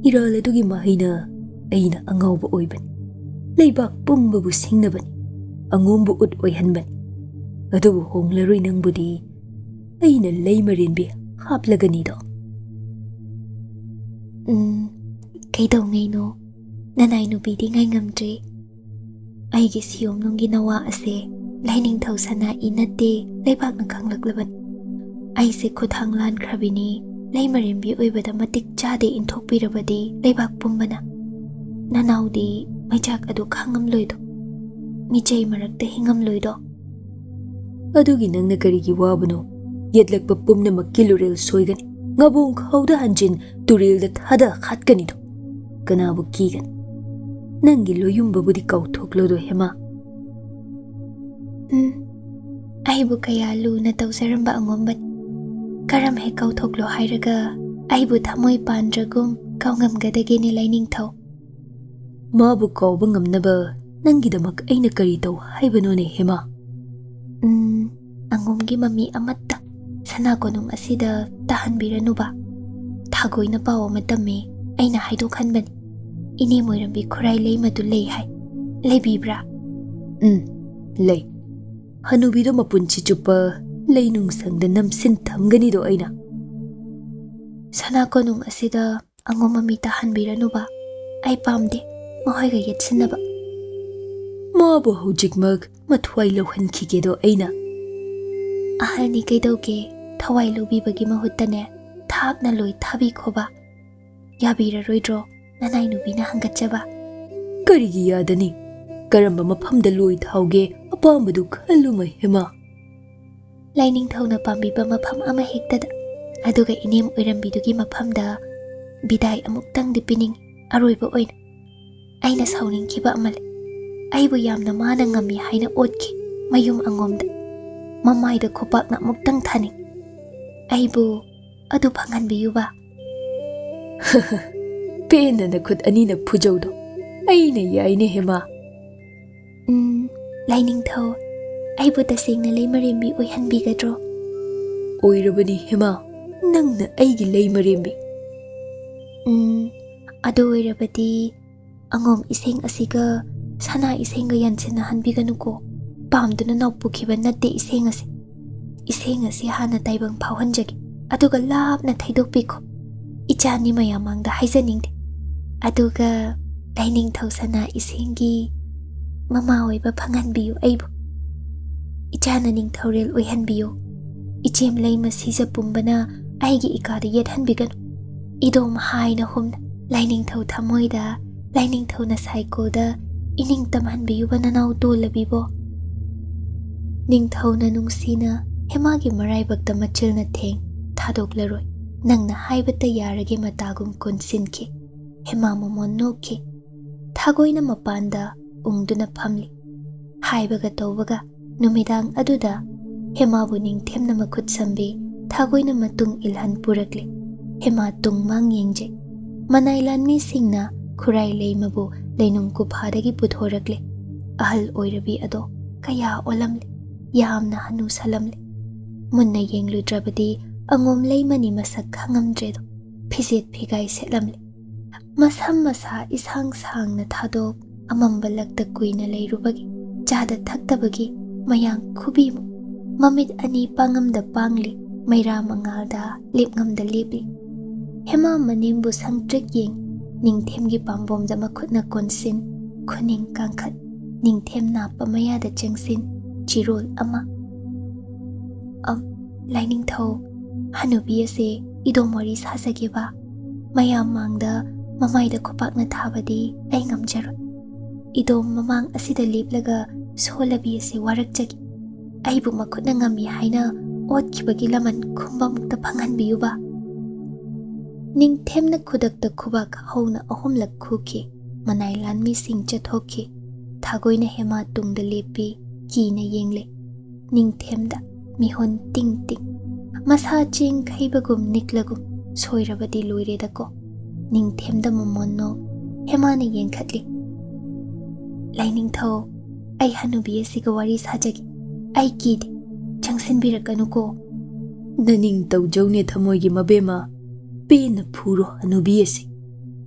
ꯏꯔꯥꯜ ꯑꯗꯨꯒꯤ ꯃꯍꯩꯅ ꯑꯩꯅ ꯑꯉꯥꯎꯕ ꯑꯣꯏꯕꯅꯤ꯫ ꯂꯩꯕꯥꯛ ꯄꯨꯝꯕꯕꯨ ꯁꯤꯡꯅꯕꯅꯤ, ꯑꯉꯣꯝꯕꯨ ꯎꯠ ꯑꯣꯏꯍꯟꯕꯅꯤ꯫ ꯑꯗꯨꯕꯨ ꯍꯣꯡꯂꯔꯣꯏ ꯅꯪꯕꯨꯗꯤ ꯑꯩꯅ ꯂꯩꯃꯔꯦꯟꯕꯤ ꯍꯥꯞꯂꯒꯅꯤꯗꯣ꯫" "ꯎꯝ, ꯀꯩꯗꯧꯉꯩꯅꯣ ꯅꯅꯥꯏ ꯅꯨꯄꯤꯗꯤ ꯉꯥꯏꯉꯝꯗ꯭ꯔꯤ꯫ ꯑꯩꯒꯤ ꯁꯤꯌꯣꯝꯅꯨꯡꯒꯤ ꯅꯋꯥ ꯑꯁꯦ ꯂꯥꯏꯅꯤꯡꯊꯧ ꯁꯅꯥ ꯏ ꯅꯠꯇꯦ, ꯂꯩꯕꯥꯛꯅ ꯈꯪꯂꯛꯂꯕꯅꯤ꯫ ꯑꯩꯁꯦ ꯈꯨꯠꯊꯥꯡ ꯂꯥꯟꯈ꯭ꯔꯕꯤꯅꯤ, ꯂꯩꯃꯔꯦꯝꯕꯤ ꯑꯣꯏꯕꯗ ꯃꯇꯤꯛ ꯆꯥꯗꯦ ꯏꯟꯊꯣꯛꯄꯤꯔꯕꯗꯤ ꯂꯩꯕꯥꯛ ꯄꯨꯝꯕꯅ꯫ ꯅꯅꯥꯎꯗꯤ ꯃꯩꯆꯥꯛ ꯑꯗꯨ ꯈꯥꯡꯉꯝꯂꯣꯏꯗꯣ, ꯃꯤꯆꯩ ꯃꯔꯛꯇ ꯍꯤꯡꯉꯝꯂꯣꯏꯗꯣ꯫" "ꯑꯗꯨꯒꯤ ꯅꯪꯅ ꯀꯔꯤꯒꯤ ꯋꯥꯕꯅꯣ? ꯌꯦꯠꯂꯛꯄ ꯄꯨꯝꯅꯃꯛꯀꯤ ꯂꯨꯔꯦꯜ ꯁꯣꯏꯒꯅꯤ꯫ ꯉꯕꯣꯡ ꯈꯥꯎꯗ ꯍꯟꯖꯤꯟ ꯇꯨꯔꯦꯜꯗ ꯊꯥꯗ ꯍꯥꯠꯀꯅꯤꯗꯣ꯫ ꯀꯅꯥꯕꯨ ꯀꯤꯒꯅꯤ? ꯅꯪꯒꯤ ꯂꯣꯌꯨꯝꯕꯕꯨꯗꯤ ꯀꯥꯎꯊꯣꯛꯂꯣꯗꯣ ꯍꯦꯃꯥ꯫" "ꯎꯝ, ꯑꯩꯕꯨ ꯀꯌꯥ ꯂꯨꯅ ꯇꯧꯖꯔꯝꯕ ꯑꯉꯣꯝꯕꯅꯤ꯫ ꯀꯔꯝ ꯍꯦꯛ ꯀꯥꯎꯊꯣꯛꯂꯣ ꯍꯥꯏꯔꯒ ꯑꯩꯕꯨ ꯊꯃꯣꯏ ꯄꯥꯟꯗ꯭ꯔꯒꯨꯝ ꯀꯥꯎꯉꯝꯒꯗꯒꯦꯅꯦ ꯂꯥꯏꯅꯤꯡꯊꯧ?" "ꯃꯥꯕꯨ ꯀꯥꯎꯕ ꯉꯝꯅꯕ ꯅꯪꯒꯤꯗꯃꯛ ꯑꯩꯅ ꯀꯔꯤ ꯇꯧ ꯍꯥꯏꯕꯅꯣꯅꯦ ꯍꯦꯃꯥ?" "ꯎꯝ, ꯑꯉꯣꯝꯒꯤ ꯃꯃꯤ ꯑꯃꯠꯇ ꯁꯅꯥ ꯀꯣꯅꯨꯡ ꯑꯁꯤꯗ ꯇꯥꯍꯟꯕꯤꯔꯅꯨꯕ꯫ ꯊꯥꯒꯣꯏꯅ ꯄꯥꯎ ꯑꯃ ꯇꯝꯃꯤ, ꯑꯩꯅ ꯍꯥꯏꯗꯣꯛꯍꯟꯕꯅꯤ꯫ ꯏꯅꯦ ꯃꯣꯏꯔꯝꯕꯤ ꯈꯨꯔꯥꯏ ꯂꯩꯃꯗꯨ ꯂꯩ ꯍꯥꯏ꯫ ꯂꯩꯕꯤꯕ꯭ꯔꯥ?" "ꯎꯝ, ꯂꯩ꯫ ꯍꯅꯨꯕꯤꯗꯣ ꯃꯄꯨꯟꯁꯤ ꯆꯨꯞꯄ ꯂꯩꯅꯨꯡ ꯁꯪꯗ ꯅꯝꯁꯤꯟ ꯊꯝꯒꯅꯤꯗꯣ ꯑꯩꯅ꯫ ꯁꯅꯥ ꯀꯣꯅꯨꯡ ꯑꯁꯤꯗ ꯑꯉꯣꯝ ꯃꯃꯤ ꯇꯥꯍꯟꯕꯤꯔꯅꯨꯕ꯫ ꯑꯩ ꯄꯥꯝꯗꯦ ꯃꯈꯣꯏꯒ ꯌꯦꯠꯁꯤꯟꯅꯕ꯫ ꯃꯥꯕꯨ ꯍꯧꯖꯤꯛꯃꯛ ꯃꯊ꯭ꯋꯥꯏ ꯂꯧꯍꯟꯈꯤꯒꯦꯗꯣ ꯑꯩꯅ꯫" "ꯑꯍꯜꯅꯤ ꯀꯩꯗꯧꯒꯦ, ꯊꯋꯥꯏ ꯂꯧꯕꯤꯕꯒꯤ ꯃꯍꯨꯠꯇꯅꯦ ꯊꯥꯞꯅ ꯂꯣꯏ ꯊꯥꯕꯤꯈꯣꯕ꯫ ꯌꯥꯕꯤꯔꯔꯣꯏꯗ꯭ꯔꯣ?" ꯅꯅꯥꯏ ꯅꯨꯄꯤꯅ ꯍꯪꯒꯠꯆꯕ꯫ "ꯀꯔꯤꯒꯤ ꯌꯥꯗꯅꯤ? ꯀꯔꯝꯕ ꯃꯐꯝꯗ ꯂꯣꯏ ꯊꯥꯎꯒꯦ? ꯑꯄꯥꯝꯕꯗꯨ ꯈꯜꯂꯨ, ꯃꯍꯦꯃꯥ꯫" "ꯂꯥꯏꯅꯤꯡꯊꯧꯅ ꯄꯥꯝꯕꯤꯕ ꯃꯐꯝ ꯑꯃ ꯍꯦꯛꯇꯗ, ꯑꯗꯨꯒ ꯏꯅꯦꯝ ꯑꯣꯏꯔꯝꯕꯤꯗꯨꯒꯤ ꯃꯐꯝꯗ ꯕꯤꯗꯥꯏ ꯑꯃꯨꯛꯇꯪꯗꯤ ꯄꯤꯅꯤꯡꯏ, ꯑꯔꯣꯏꯕ ꯑꯣꯏꯅ꯫ ꯑꯩꯅ ꯁꯥꯎꯅꯤꯡꯈꯤꯕ ꯑꯃ ꯂꯩ꯫ ꯑꯩꯕꯨ ꯌꯥꯝꯅ ꯃꯥꯅ ꯉꯝꯃꯤ ꯍꯥꯏꯅ ꯑꯣꯠꯈꯤ ꯃꯌꯨꯝ ꯑꯉꯣꯝꯗ꯫ ꯃꯃꯥꯏꯗ ꯈꯨꯄꯥꯛꯅ ꯑꯃꯨꯛꯇꯪ ꯊꯥꯅꯤꯡꯏ꯫ ꯑꯩꯕꯨ ꯑꯗꯨ ꯐꯪꯍꯟꯕꯤꯌꯨꯕ꯫" "ꯄꯦꯟꯅ ꯅꯈꯨꯠ ꯑꯅꯤꯅ ꯐꯨꯖꯧꯗꯣ꯫ ꯑꯩꯅ ꯌꯥꯏꯅꯦ, ꯍꯦꯃꯥ꯫" "ꯎꯝ, ꯂꯥꯏꯅꯤꯡꯊꯧ, ꯑꯩꯕꯨ ꯇꯁꯦꯡꯅ ꯂꯩꯃꯔꯦꯝꯕꯤ ꯑꯣꯏꯍꯟꯕꯤꯒꯗ꯭ꯔꯣ?" "ꯑꯣꯏꯔꯕꯅꯤ, ꯍꯦꯃꯥ, ꯅꯪꯅ ꯑꯩꯒꯤ ꯂꯩꯃꯔꯦꯝꯕꯤ꯫" "ꯎꯝ, ꯑꯗꯨ ꯑꯣꯏꯔꯕꯗꯤ ꯑꯉꯣꯝ ꯏꯁꯦꯡ ꯑꯁꯤꯒ ꯁꯅꯥ ꯏꯁꯦꯡꯒ ꯌꯥꯟꯁꯤꯟꯅꯍꯟꯕꯤꯒꯅꯨꯀꯣ꯫ ꯄꯥꯝꯗꯨꯅ ꯅꯧꯄꯨꯈꯤꯕ ꯅꯠꯇꯦ ꯏꯁꯦꯡ ꯑꯁꯤ꯫ ꯏꯁꯦꯡ ꯑꯁꯤ ꯍꯥꯟꯅ ꯇꯥꯏꯕꯪ ꯐꯥꯎꯍꯟꯖꯒꯦ, ꯑꯗꯨꯒ ꯂꯥꯞꯅ ꯊꯩꯗꯣꯛꯄꯤꯈꯣ꯫ ꯏꯆꯥꯅꯤ ꯃꯌꯥꯝ ꯃꯥꯡꯗ ꯍꯥꯏꯖꯅꯤꯡꯗꯦ꯫ ꯑꯗꯨꯒ ꯂꯥꯏꯅꯤꯡꯊꯧ ꯁꯅꯥ ꯏꯁꯦꯡꯒꯤ ꯃꯃꯥ ꯑꯣꯏꯕ ꯐꯪꯍꯟꯕꯤꯌꯨ ꯑꯩꯕꯨ꯫ ꯏꯆꯥꯅ ꯅꯤꯡꯊꯧꯔꯦꯜ ꯑꯣꯏꯍꯟꯕꯤꯌꯨ꯫ ꯏꯆꯦꯝ ꯂꯩꯃ ꯁꯤꯖ ꯄꯨꯝꯕꯅ ꯑꯩꯒꯤ ꯏꯀꯥꯗ ꯌꯦꯠꯍꯟꯕꯤꯒꯅꯨ꯫" ꯏꯗꯣꯝ ꯍꯥꯏꯅ ꯍꯨꯝꯅ ꯂꯥꯏꯅꯤꯡꯊꯧ ꯊꯃꯣꯏꯗ, ꯂꯥꯏꯅꯤꯡꯊꯧꯅ ꯁꯥꯏꯀꯣꯜꯗ ꯏꯅꯤꯡ ꯇꯝꯍꯟꯕꯤꯌꯨꯕ ꯅꯅꯥꯎ ꯇꯣꯜꯂꯕꯤꯕꯣ꯫ ꯅꯤꯡꯊꯧꯅ ꯅꯨꯡꯁꯤꯅ ꯍꯦꯃꯥꯒꯤ ꯃꯔꯥꯏꯕꯛꯇ ꯃꯆꯤꯜꯅ ꯊꯦꯡ ꯊꯥꯗꯣꯛꯂꯔꯣꯏ꯫ ꯅꯪꯅ ꯍꯥꯏꯕꯇ ꯌꯥꯔꯒꯦ ꯃꯇꯥꯒꯨꯝ ꯀꯣꯟꯁꯤꯟꯈꯤ꯫ ꯍꯦꯃꯥ ꯃꯃꯣꯟ ꯅꯣꯛꯈꯤ꯫ ꯊꯥꯒꯣꯏꯅ ꯃꯄꯥꯟꯗ ꯎꯪꯗꯨꯅ ꯐꯝꯂꯤ꯫ ꯍꯥꯏꯕꯒ ꯇꯧꯕꯒ ꯅꯨꯃꯤꯗꯥꯡ ꯑꯗꯨꯗ ꯍꯦꯃꯥꯕꯨ ꯅꯤꯡꯊꯦꯝꯅ ꯃꯈꯨꯠ ꯁꯝꯕꯤ ꯊꯥꯒꯣꯏꯅ ꯃꯇꯨꯡ ꯏꯜꯍꯟ ꯄꯨꯔꯛꯂꯤ꯫ ꯍꯦꯃꯥ ꯇꯨꯡ ꯃꯥꯡ ꯌꯦꯡꯖꯩ꯫ ꯃꯅꯥꯏ ꯂꯥꯟꯃꯤꯁꯤꯡꯅ ꯈꯨꯔꯥꯏ ꯂꯩꯃꯕꯨ ꯂꯩꯅꯨꯡ ꯀꯨꯐꯥꯗꯒꯤ ꯄꯨꯊꯣꯔꯛꯂꯤ꯫ ꯑꯍꯜ ꯑꯣꯏꯔꯕꯤ ꯑꯗꯣ ꯀꯌꯥ ꯑꯣꯜꯂꯝꯂꯤ꯫ ꯌꯥꯝꯅ ꯍꯅꯨꯁꯜꯂꯝꯂꯤ꯫ ꯃꯨꯟꯅ ꯌꯦꯡꯂꯨꯗ꯭ꯔꯕꯗꯤ ꯑꯉꯣꯝ ꯂꯩꯃꯅꯤ ꯃꯁꯛ ꯈꯪꯉꯝꯗ꯭ꯔꯦꯗꯣ꯫ ꯐꯤꯖꯦꯠ ꯐꯤꯒꯥꯏ ꯁꯦꯠꯂꯝꯂꯤ꯫ ꯃꯁꯝ ꯃꯁꯥ ꯏꯁꯥꯡ ꯁꯥꯡꯅ ꯊꯥꯗꯣꯛ ꯑꯃꯝꯕ ꯂꯛꯇ ꯀꯨꯏꯅ ꯂꯩꯔꯨꯕꯒꯤ ꯆꯥꯗ ꯊꯛꯇꯕꯒꯤ ꯃꯌꯥꯡ ꯈꯨꯕꯤꯃꯨꯛ ꯃꯃꯤꯠ ꯑꯅꯤ ꯄꯥꯡꯉꯝꯗ ꯄꯥꯡꯂꯤ, ꯃꯩꯔꯥ ꯃꯉꯥꯜꯗ ꯂꯦꯞꯉꯝꯗ ꯂꯦꯞꯂꯤ꯫ ꯍꯦꯃꯥ ꯃꯅꯦꯝꯕꯨ ꯁꯪꯇ꯭ꯔꯤꯛ ꯌꯦꯡ, ꯅꯤꯡꯊꯦꯝꯒꯤ ꯄꯥꯝꯕꯣꯝꯗ ꯃꯈꯨꯠꯅ ꯀꯣꯟꯁꯤꯟ, ꯈꯨꯅꯤꯡ ꯀꯥꯡꯈꯠ, ꯅꯤꯡꯊꯦꯝ ꯅꯥꯞꯄ ꯃꯌꯥꯗ ꯆꯪꯁꯤꯟ, ꯆꯤꯔꯣꯜ ꯑꯃ꯫ "ꯑꯝ, ꯂꯥꯏꯅꯤꯡꯊꯧ, ꯍꯅꯨꯕꯤ ꯑꯁꯦ ꯏꯗꯣꯝ ꯋꯥꯔꯤ ꯁꯥꯖꯒꯦꯕ꯫ ꯃꯌꯥꯝ ꯃꯥꯡꯗ ꯃꯃꯥꯏꯗ ꯈꯨꯄꯥꯛꯅ ꯊꯥꯕꯗꯤ ꯑꯩ ꯉꯝꯖꯔꯣꯏ꯫ ꯏꯗꯣꯝ ꯃꯃꯥꯡ ꯑꯁꯤꯗ ꯂꯦꯞꯂꯒ ꯁꯣꯜꯂꯕꯤ ꯑꯁꯤ ꯋꯥꯔꯛꯆꯒꯦ꯫ ꯑꯩꯕꯨ ꯃꯈꯨꯠꯅ ꯉꯝꯃꯤ ꯍꯥꯏꯅ ꯑꯣꯠꯈꯤꯕꯒꯤ ꯂꯃꯟ ꯈꯨꯝꯕꯃꯨꯛꯇ ꯐꯪꯍꯟꯕꯤꯌꯨꯕ꯫" ꯅꯤꯡꯊꯦꯝꯅ ꯈꯨꯗꯛꯇ ꯈꯨꯕꯥꯛ ꯍꯧꯅ ꯑꯍꯨꯝꯂꯛ ꯈꯨꯈꯤ꯫ ꯃꯅꯥꯏ ꯂꯥꯟꯃꯤꯁꯤꯡ ꯆꯠꯊꯣꯛꯈꯤ꯫ ꯊꯥꯒꯣꯏꯅ ꯍꯦꯃꯥ ꯇꯨꯡꯗ ꯂꯦꯞꯄꯤ, ꯀꯤꯅ ꯌꯦꯡꯂꯦ꯫ ꯅꯤꯡꯊꯦꯝꯗ ꯃꯤꯍꯣꯟ ꯇꯤꯡ ꯇꯤꯡ꯫ ꯃꯁꯥ ꯆꯦꯡ ꯈꯩꯕꯒꯨꯝ ꯅꯤꯛꯂꯒꯨꯝ, ꯁꯣꯏꯔꯕꯗꯤ ꯂꯣꯏꯔꯦꯗꯀꯣ꯫ ꯅꯤꯡꯊꯦꯝꯗ ꯃꯃꯣꯟ ꯅꯣꯛ꯫ ꯍꯦꯃꯥꯅ ꯌꯦꯡꯈꯠꯂꯤ꯫ "ꯂꯥꯏꯅꯤꯡꯊꯧ, ꯑꯩ ꯍꯅꯨꯕꯤ ꯑꯁꯤꯒ ꯋꯥꯔꯤ ꯁꯥꯖꯒꯦ꯫ ꯑꯩ ꯀꯤꯗꯦ꯫ ꯆꯪꯁꯤꯟꯕꯤꯔꯛꯀꯅꯨꯀꯣ꯫" "ꯅꯅꯤꯡ ꯇꯧꯖꯧꯅꯦ ꯊꯃꯣꯏꯒꯤ ꯃꯕꯦꯝꯃ꯫ ꯄꯦꯟꯅ ꯐꯨꯔꯣ ꯍꯅꯨꯕꯤ ꯑꯁꯤ꯫"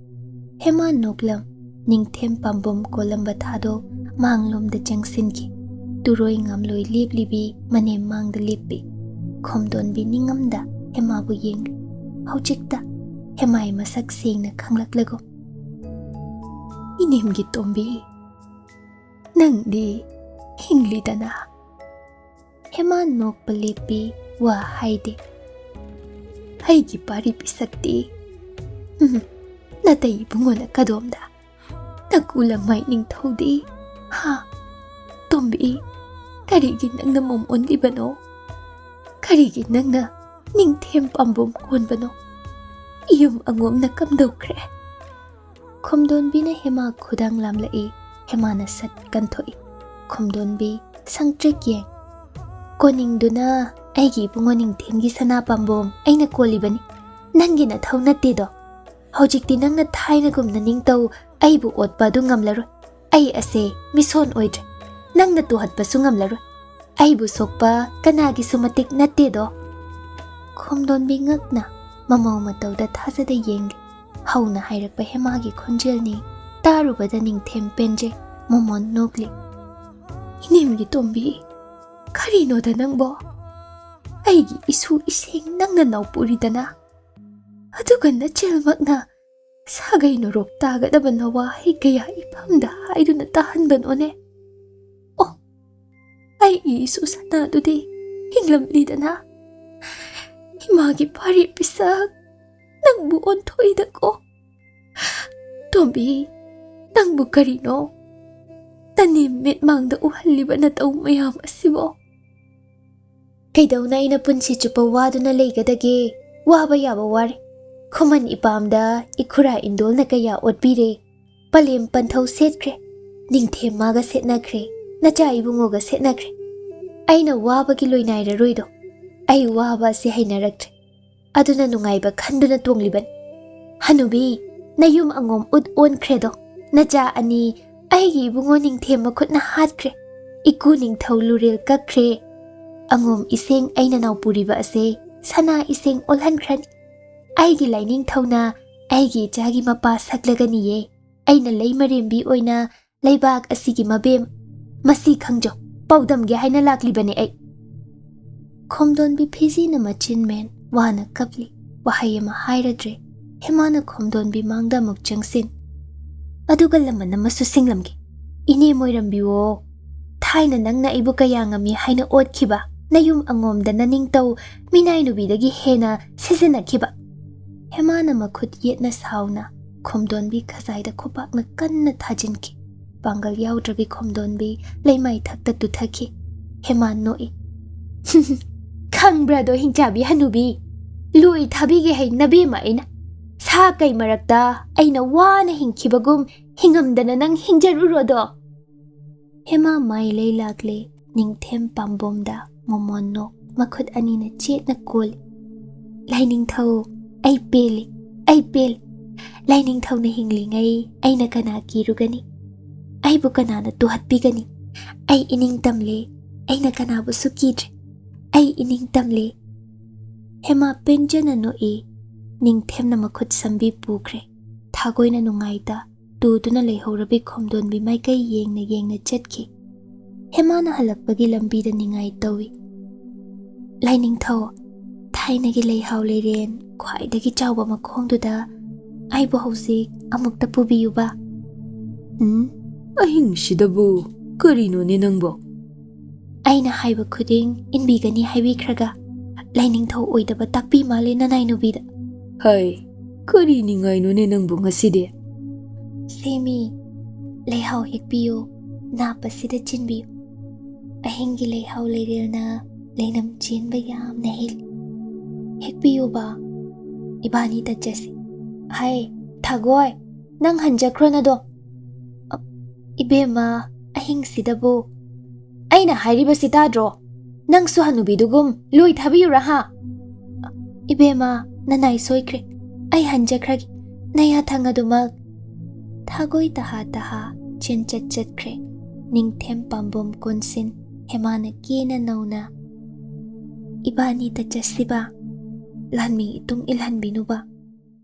ꯍꯦꯃꯥ ꯅꯣꯛꯂꯝ꯫ ꯅꯤꯡꯊꯦꯝ ꯄꯥꯝꯕꯣꯝ ꯀꯣꯜꯂꯝꯕ ꯊꯥꯗꯣꯛ ꯃꯥꯡꯂꯣꯝꯗ ꯆꯪꯁꯤꯟꯈꯤ꯫ ꯇꯨꯔꯣꯏ ꯉꯥꯝꯂꯣꯏ ꯂꯦꯞꯂꯤꯕꯤ ꯃꯅꯦꯝ ꯃꯥꯡꯗ ꯂꯦꯞꯄꯤ꯫ ꯈꯣꯝꯗꯣꯟꯕꯤ ꯅꯤꯡꯉꯝꯗ ꯍꯦꯃꯥꯕꯨ ꯌꯦꯡꯂꯤ꯫ ꯍꯧꯖꯤꯛꯇ ꯍꯦꯃꯥꯏ ꯃꯁꯛ ꯁꯦꯡꯅ ꯈꯪꯂꯛꯂꯒꯨꯝ꯫ "ꯏꯅꯦꯝꯒꯤ ꯇꯣꯝꯕꯤ, ꯅꯪꯗꯤ ꯍꯤꯡꯂꯤꯗꯅ?" ꯍꯦꯃꯥ ꯅꯣꯛꯄ ꯂꯦꯞꯄꯤ, ꯋꯥ ꯍꯥꯏꯗꯦ꯫ "ꯑꯩꯒꯤ ꯄꯥꯔꯤ ꯄꯤꯁꯛꯇꯤ, ꯎꯝ, ꯅꯇꯩ ꯏꯕꯨꯡꯉꯣꯅ ꯀꯗꯣꯝꯗ? ꯅꯀꯨ ꯂꯪꯃꯥꯏ ꯅꯤꯡꯊꯧꯗꯤ, ꯍꯥ? ꯇꯣꯝꯕꯤ, ꯀꯔꯤꯒꯤ ꯅꯪꯅ ꯃꯣꯝ ꯑꯣꯟꯂꯤꯕꯅꯣ? ꯀꯔꯤꯒꯤ ꯅꯪꯅ ꯅꯤꯡꯊꯦꯝ ꯄꯥꯝꯕꯣꯝ ꯀꯣꯟꯕꯅꯣ? ꯏꯌꯨꯝ ꯑꯉꯣꯝꯅ ꯀꯝꯗꯧꯈ꯭ꯔꯦ?" ꯈꯣꯝꯗꯣꯟꯕꯤꯅ ꯍꯦꯃꯥ ꯈꯨꯗꯥꯡ ꯂꯥꯝꯂꯛꯏ꯫ ꯍꯦꯃꯥꯅ ꯁꯠ ꯀꯟꯊꯣꯛꯏ꯫ ꯈꯣꯝꯗꯣꯟꯕꯤ ꯁꯪꯇ꯭ꯔꯤꯛ ꯌꯦꯡ꯫ "ꯀꯣꯅꯤꯡꯗꯨꯅ ꯑꯩꯒꯤ ꯏꯕꯨꯡꯉꯣ ꯅꯤꯡꯊꯦꯝꯒꯤ ꯁꯅꯥ ꯄꯥꯝꯕꯣꯝ ꯑꯩꯅ ꯀꯣꯜꯂꯤꯕꯅꯤ꯫ ꯅꯪꯒꯤ ꯅꯊꯧ ꯅꯠꯇꯦꯗꯣ꯫ ꯍꯧꯖꯤꯛꯇꯤ ꯅꯪꯅ ꯊꯥꯏꯅꯒꯨꯝꯅ ꯅꯤꯡꯇꯧ ꯑꯩꯕꯨ ꯑꯣꯠꯄ ꯑꯗꯨ ꯉꯝꯂꯔꯣꯏ꯫ ꯑꯩ ꯑꯁꯦ ꯃꯤꯁꯣꯟ ꯑꯣꯏꯗ꯭ꯔꯦ꯫ ꯅꯪꯅ ꯇꯨꯍꯠꯄꯁꯨ ꯉꯝꯂꯔꯣꯏ꯫ ꯑꯩꯕꯨ ꯁꯣꯛꯄ ꯀꯅꯥꯒꯤꯁꯨ ꯃꯇꯤꯛ ꯅꯠꯇꯦꯗꯣ꯫" ꯈꯣꯝꯗꯣꯟꯕꯤ ꯉꯛꯅ ꯃꯃꯧ ꯃꯇꯧꯗ ꯊꯥꯖꯗ ꯌꯦꯡꯂꯤ꯫ ꯍꯧꯅ ꯍꯥꯏꯔꯛꯄ ꯍꯦꯃꯥꯒꯤ ꯈꯣꯟꯖꯦꯜꯅꯤ꯫ ꯇꯥꯔꯨꯕꯗ ꯅꯤꯡꯊꯦꯝ ꯄꯦꯟꯖꯩ꯫ ꯃꯃꯣꯟ ꯅꯣꯛꯂꯤ꯫ "ꯏꯅꯦꯝꯒꯤ ꯇꯣꯝꯕꯤ, ꯀꯔꯤꯅꯣꯗ ꯅꯪꯕꯣ? ꯑꯩꯒꯤ ꯏꯁꯨ ꯏꯁꯦꯡ ꯅꯪꯅ ꯅꯥꯎꯄꯨꯔꯤꯗꯅ, ꯑꯗꯨꯒ ꯅꯆꯦꯜꯃꯛꯅ ꯁꯥꯒꯩ ꯅꯣꯔꯣꯛ ꯇꯥꯒꯗꯕ ꯅꯋꯥꯍꯩ ꯀꯌꯥ ꯏꯐꯝꯗ ꯍꯥꯏꯗꯨꯅ ꯇꯥꯍꯟꯕꯅꯣꯅꯦ? ꯑꯣ, ꯑꯩꯒꯤ ꯏꯁꯨ ꯁꯅꯥꯗꯨꯗꯤ ꯍꯤꯡꯂꯝꯂꯤꯗꯅ? ꯏꯃꯥꯒꯤ ꯐꯥꯔꯤ ꯄꯤꯁꯛ ꯅꯪꯕꯨ ꯑꯣꯟꯊꯣꯛꯏꯗꯀꯣ꯫ ꯇꯣꯝꯕꯤ, ꯅꯪꯕꯨ ꯀꯔꯤꯅꯣ ꯅꯅꯦꯝ ꯃꯤꯠꯃꯥꯡꯗ ꯎꯍꯜꯂꯤꯕ ꯅꯇꯧ ꯃꯌꯥꯝ ꯑꯁꯤꯕꯣ?" "ꯀꯩꯗꯧꯅ ꯑꯩꯅ ꯄꯨꯟꯁꯤ ꯆꯨꯞꯄ ꯋꯥꯗꯨꯅ ꯂꯩꯒꯗꯒꯦ? ꯋꯥꯕ ꯌꯥꯕ ꯋꯥꯔꯦ꯫ ꯈꯨꯃꯟ ꯏꯄꯥꯝꯗ ꯏꯈꯨꯔꯥ ꯏꯟꯗꯣꯜꯅ ꯀꯌꯥ ꯑꯣꯠꯄꯤꯔꯦ꯫ ꯄꯂꯦꯝ ꯄꯟꯊꯧ ꯁꯦꯠꯈ꯭ꯔꯦ, ꯅꯤꯡꯊꯦꯝ ꯃꯥꯒ ꯁꯦꯠꯅꯈ꯭ꯔꯦ, ꯅꯆꯥ ꯏꯕꯨꯡꯉꯣꯒ ꯁꯦꯠꯅꯈ꯭ꯔꯦ꯫ ꯑꯩꯅ ꯋꯥꯕꯒꯤ ꯂꯣꯏꯅꯥꯏꯔꯔꯣꯏꯗꯣ꯫ ꯑꯩ ꯋꯥꯕ ꯑꯁꯤ ꯍꯩꯅꯔꯛꯇ꯭ꯔꯦ꯫ ꯑꯗꯨꯅ ꯅꯨꯡꯉꯥꯏꯕ ꯈꯟꯗꯨꯅ ꯇꯣꯡꯂꯤꯕꯅꯤ꯫ ꯍꯅꯨꯕꯤ, ꯅꯌꯨꯝ ꯑꯉꯣꯝ ꯎꯠ ꯑꯣꯟꯈ꯭ꯔꯦꯗꯣ꯫ ꯅꯆꯥ ꯑꯅꯤ ꯑꯩꯒꯤ ꯏꯕꯨꯡꯉꯣ ꯅꯤꯡꯊꯦꯝ ꯃꯈꯨꯠꯅ ꯍꯥꯠꯈ꯭ꯔꯦ꯫ ꯏꯀꯨ ꯅꯤꯡꯊꯧ ꯂꯨꯔꯦꯜ ꯀꯛꯈ꯭ꯔꯦ꯫ ꯑꯉꯣꯝ ꯏꯁꯦꯡ ꯑꯩꯅ ꯅꯥꯎꯄꯨꯔꯤꯕ ꯑꯁꯦ ꯁꯅꯥ ꯏꯁꯦꯡ ꯑꯣꯜꯍꯟꯈ꯭ꯔꯅꯤ꯫ ꯑꯩꯒꯤ ꯂꯥꯏꯅꯤꯡꯊꯧꯅ ꯑꯩꯒꯤ ꯏꯆꯥꯒꯤ ꯃꯄꯥ ꯁꯛꯂꯒꯅꯤꯌꯦ꯫ ꯑꯩꯅ ꯂꯩꯃꯔꯦꯝꯕꯤ ꯑꯣꯏꯅ ꯂꯩꯕꯥꯛ ꯑꯁꯤꯒꯤ ꯃꯕꯦꯝ꯫ ꯃꯁꯤ ꯈꯪꯖꯧ, ꯄꯥꯎꯗꯝꯒꯦ ꯍꯥꯏꯅ ꯂꯥꯛꯂꯤꯕꯅꯦ ꯑꯩ꯫" ꯈꯣꯝꯗꯣꯟꯕꯤ ꯐꯤꯖꯤꯅ ꯃꯆꯤꯟ ꯃꯦꯟ ꯋꯥꯅ ꯀꯞꯂꯤ꯫ ꯋꯥꯍꯩ ꯑꯃ ꯍꯥꯏꯔꯗ꯭ꯔꯦ꯫ ꯍꯦꯃꯥꯅ ꯈꯣꯝꯗꯣꯟꯕꯤ ꯃꯥꯡꯗ ꯑꯃꯨꯛ ꯆꯪꯁꯤꯟ꯫ "ꯑꯗꯨꯒ ꯂꯃꯟ ꯑꯃꯁꯨ ꯁꯤꯡꯂꯝꯒꯦ꯫ ꯏꯅꯦ ꯃꯣꯏꯔꯝꯕꯤꯋꯣ, ꯊꯥꯏꯅ ꯅꯪꯅ ꯑꯩꯕꯨ ꯀꯌꯥ ꯉꯝꯃꯤ ꯍꯥꯏꯅ ꯑꯣꯠꯈꯤꯕ, ꯅꯌꯨꯝ ꯑꯉꯣꯝꯗ ꯅꯅꯤꯡꯇꯧ ꯃꯤꯅꯥꯏ ꯅꯨꯕꯤꯗꯒꯤ ꯍꯦꯟꯅ ꯁꯤꯖꯤꯟꯅꯈꯤꯕ꯫" ꯍꯦꯃꯥꯅ ꯃꯈꯨꯠ ꯌꯦꯠꯅ ꯁꯥꯎꯅ ꯈꯣꯝꯗꯣꯟꯕꯤ ꯈꯖꯥꯏꯗ ꯈꯨꯄꯥꯛꯅ ꯀꯟꯅ ꯊꯥꯖꯤꯟꯈꯤ꯫ ꯄꯥꯡꯒꯜ ꯌꯥꯎꯗ꯭ꯔꯕꯤ ꯈꯣꯝꯗꯣꯟꯕꯤ ꯂꯩꯃꯥꯏ ꯊꯛꯇ ꯇꯨꯊꯈꯤ꯫ ꯍꯦꯃꯥ ꯅꯣꯛꯏ꯫ "ꯈꯪꯕ꯭ꯔꯥꯗꯣ ꯍꯤꯡꯆꯥꯕꯤ ꯍꯅꯨꯕꯤ? ꯂꯣꯏ ꯊꯥꯕꯤꯒꯦ ꯍꯩ ꯅꯕꯦꯝꯃ ꯑꯩꯅ꯫ ꯁꯥ ꯀꯩ ꯃꯔꯛꯇ ꯑꯩꯅ ꯋꯥꯅ ꯍꯤꯡꯈꯤꯕꯒꯨꯝ ꯍꯤꯡꯉꯝꯗꯅ ꯅꯪ ꯍꯤꯡꯖꯔꯨꯔꯣꯗꯣ?" ꯍꯦꯃꯥ ꯃꯥꯏ ꯂꯩ ꯂꯥꯛꯂꯦ꯫ ꯅꯤꯡꯊꯦꯝ ꯄꯥꯝꯕꯣꯝꯗ ꯃꯣꯃꯣꯟ ꯅꯣꯛ ꯃꯈꯨꯠ ꯑꯅꯤꯅ ꯆꯦꯠꯅ ꯀꯣꯜꯂꯤ꯫ "ꯂꯥꯏꯅꯤꯡꯊꯧ, ꯑꯩ ꯄꯦꯜꯂꯤ, ꯑꯩ ꯄꯦꯜꯂꯤ꯫ ꯂꯥꯏꯅꯤꯡꯊꯧꯅ ꯍꯤꯡꯂꯤꯉꯩ ꯑꯩꯅ ꯀꯅꯥ ꯀꯤꯔꯨꯒꯅꯤ? ꯑꯩꯕꯨ ꯀꯅꯥꯅ ꯇꯨꯍꯠꯄꯤꯒꯅꯤ? ꯑꯩ ꯏꯅꯤꯡ ꯇꯝꯂꯦ, ꯑꯩꯅ ꯀꯅꯥꯕꯨꯁꯨ ꯀꯤꯗ꯭ꯔꯦ꯫ ꯑꯩ ꯏꯅꯤꯡ ꯇꯝꯂꯦ꯫" ꯍꯦꯃꯥ ꯄꯦꯟꯖꯅ ꯅꯣꯛꯏ꯫ ꯅꯤꯡꯊꯦꯝꯅ ꯃꯈꯨꯠ ꯁꯝꯕꯤ ꯄꯨꯈ꯭ꯔꯦ꯫ ꯊꯥꯒꯣꯏꯅ ꯅꯨꯡꯉꯥꯏꯇ ꯇꯨꯗꯨꯅ ꯂꯩꯍꯧꯔꯕꯤ ꯈꯣꯝꯗꯣꯟꯕꯤ ꯃꯥꯏꯀꯩ ꯌꯦꯡꯅ ꯌꯦꯡꯅ ꯆꯠꯈꯤ꯫ ꯍꯦꯃꯥꯅ ꯍꯜꯂꯛꯄꯒꯤ ꯂꯝꯕꯤꯗ ꯅꯤꯡꯉꯥꯏ ꯇꯧꯏ꯫ "ꯂꯥꯏꯅꯤꯡꯊꯧ, ꯊꯥꯏꯅꯒꯤ ꯂꯩꯍꯥꯎ ꯂꯩꯔꯦꯟ ꯈ꯭ꯋꯥꯏꯗꯒꯤ ꯆꯥꯎꯕ ꯃꯈꯣꯡꯗꯨꯗ ꯑꯩꯕꯨ ꯍꯧꯖꯤꯛ ꯑꯃꯨꯛꯇ ꯄꯨꯕꯤꯌꯨꯕ꯫" "ꯎꯝ? ꯑꯍꯤꯡꯁꯤꯗꯕꯨ ꯀꯔꯤꯅꯣꯅꯦ ꯅꯪꯕꯣ?" "ꯑꯩꯅ ꯍꯥꯏꯕ ꯈꯨꯗꯤꯡ ꯏꯟꯕꯤꯒꯅꯤ ꯍꯥꯏꯕꯤꯈ꯭ꯔꯒ ꯂꯥꯏꯅꯤꯡꯊꯧ ꯑꯣꯏꯗꯕ ꯇꯥꯛꯄꯤ ꯃꯥꯜꯂꯦ ꯅꯅꯥꯏ ꯅꯨꯄꯤꯗ꯫" "ꯍꯥꯏ, ꯀꯔꯤ ꯅꯤꯡꯉꯥꯏꯅꯣꯅꯦ ꯅꯪꯕꯨ ꯉꯁꯤꯗꯤ?" "ꯁꯦꯝꯃꯤ, ꯂꯩꯍꯥꯎ ꯍꯦꯛꯄꯤꯌꯨ, ꯅꯥꯞ ꯑꯁꯤꯗ ꯆꯤꯟꯕꯤꯌꯨ꯫ ꯑꯍꯤꯡꯒꯤ ꯂꯩꯍꯥꯎ ꯂꯩꯔꯦꯜꯅ ꯂꯩꯅꯝ ꯆꯦꯟꯕ ꯌꯥꯝꯅ ꯍꯦꯜꯂꯤ꯫ ꯍꯦꯛꯄꯤꯌꯨꯕ, ꯏꯕꯥꯅꯤꯇ ꯆꯠꯁꯤ꯫" "ꯍꯥꯏ, ꯊꯥꯒꯣꯏ, ꯅꯪ ꯍꯟꯖꯈ꯭ꯔꯣ ꯅꯗꯣ꯫" "ꯑ, ꯏꯕꯦꯝꯃ, ꯑꯍꯤꯡꯁꯤꯗꯕꯨ꯫" "ꯑꯩꯅ ꯍꯥꯏꯔꯤꯕꯁꯤ ꯇꯥꯗ꯭ꯔꯣ? ꯅꯪꯁꯨ ꯍꯅꯨꯕꯤꯗꯨꯒꯨꯝ ꯂꯣꯏ ꯊꯥꯕꯤꯌꯨꯔꯥ ꯍꯥ?" "ꯏꯕꯦꯝꯃ, ꯅꯅꯥꯏ ꯁꯣꯏꯈ꯭ꯔꯦ꯫ ꯑꯩ ꯍꯟꯖꯈ꯭ꯔꯒꯦ꯫ ꯅꯌꯥꯊꯪ ꯑꯗꯨꯃꯛ꯫" ꯊꯥꯒꯣꯏ ꯇꯍꯥ ꯇꯍꯥ ꯆꯦꯟꯆꯠ ꯆꯠꯈ꯭ꯔꯦ꯫ ꯅꯤꯡꯊꯦꯝ ꯄꯥꯝꯕꯣꯝ ꯀꯣꯟꯁꯤꯟ ꯍꯦꯃꯥꯅ ꯀꯦꯅ ꯅꯧꯅ, "ꯏꯕꯥꯅꯤꯇ ꯆꯠꯁꯤꯕ꯫ ꯂꯥꯟꯃꯤ ꯏꯇꯨꯡ ꯏꯜꯍꯟꯕꯤꯅꯨꯕ꯫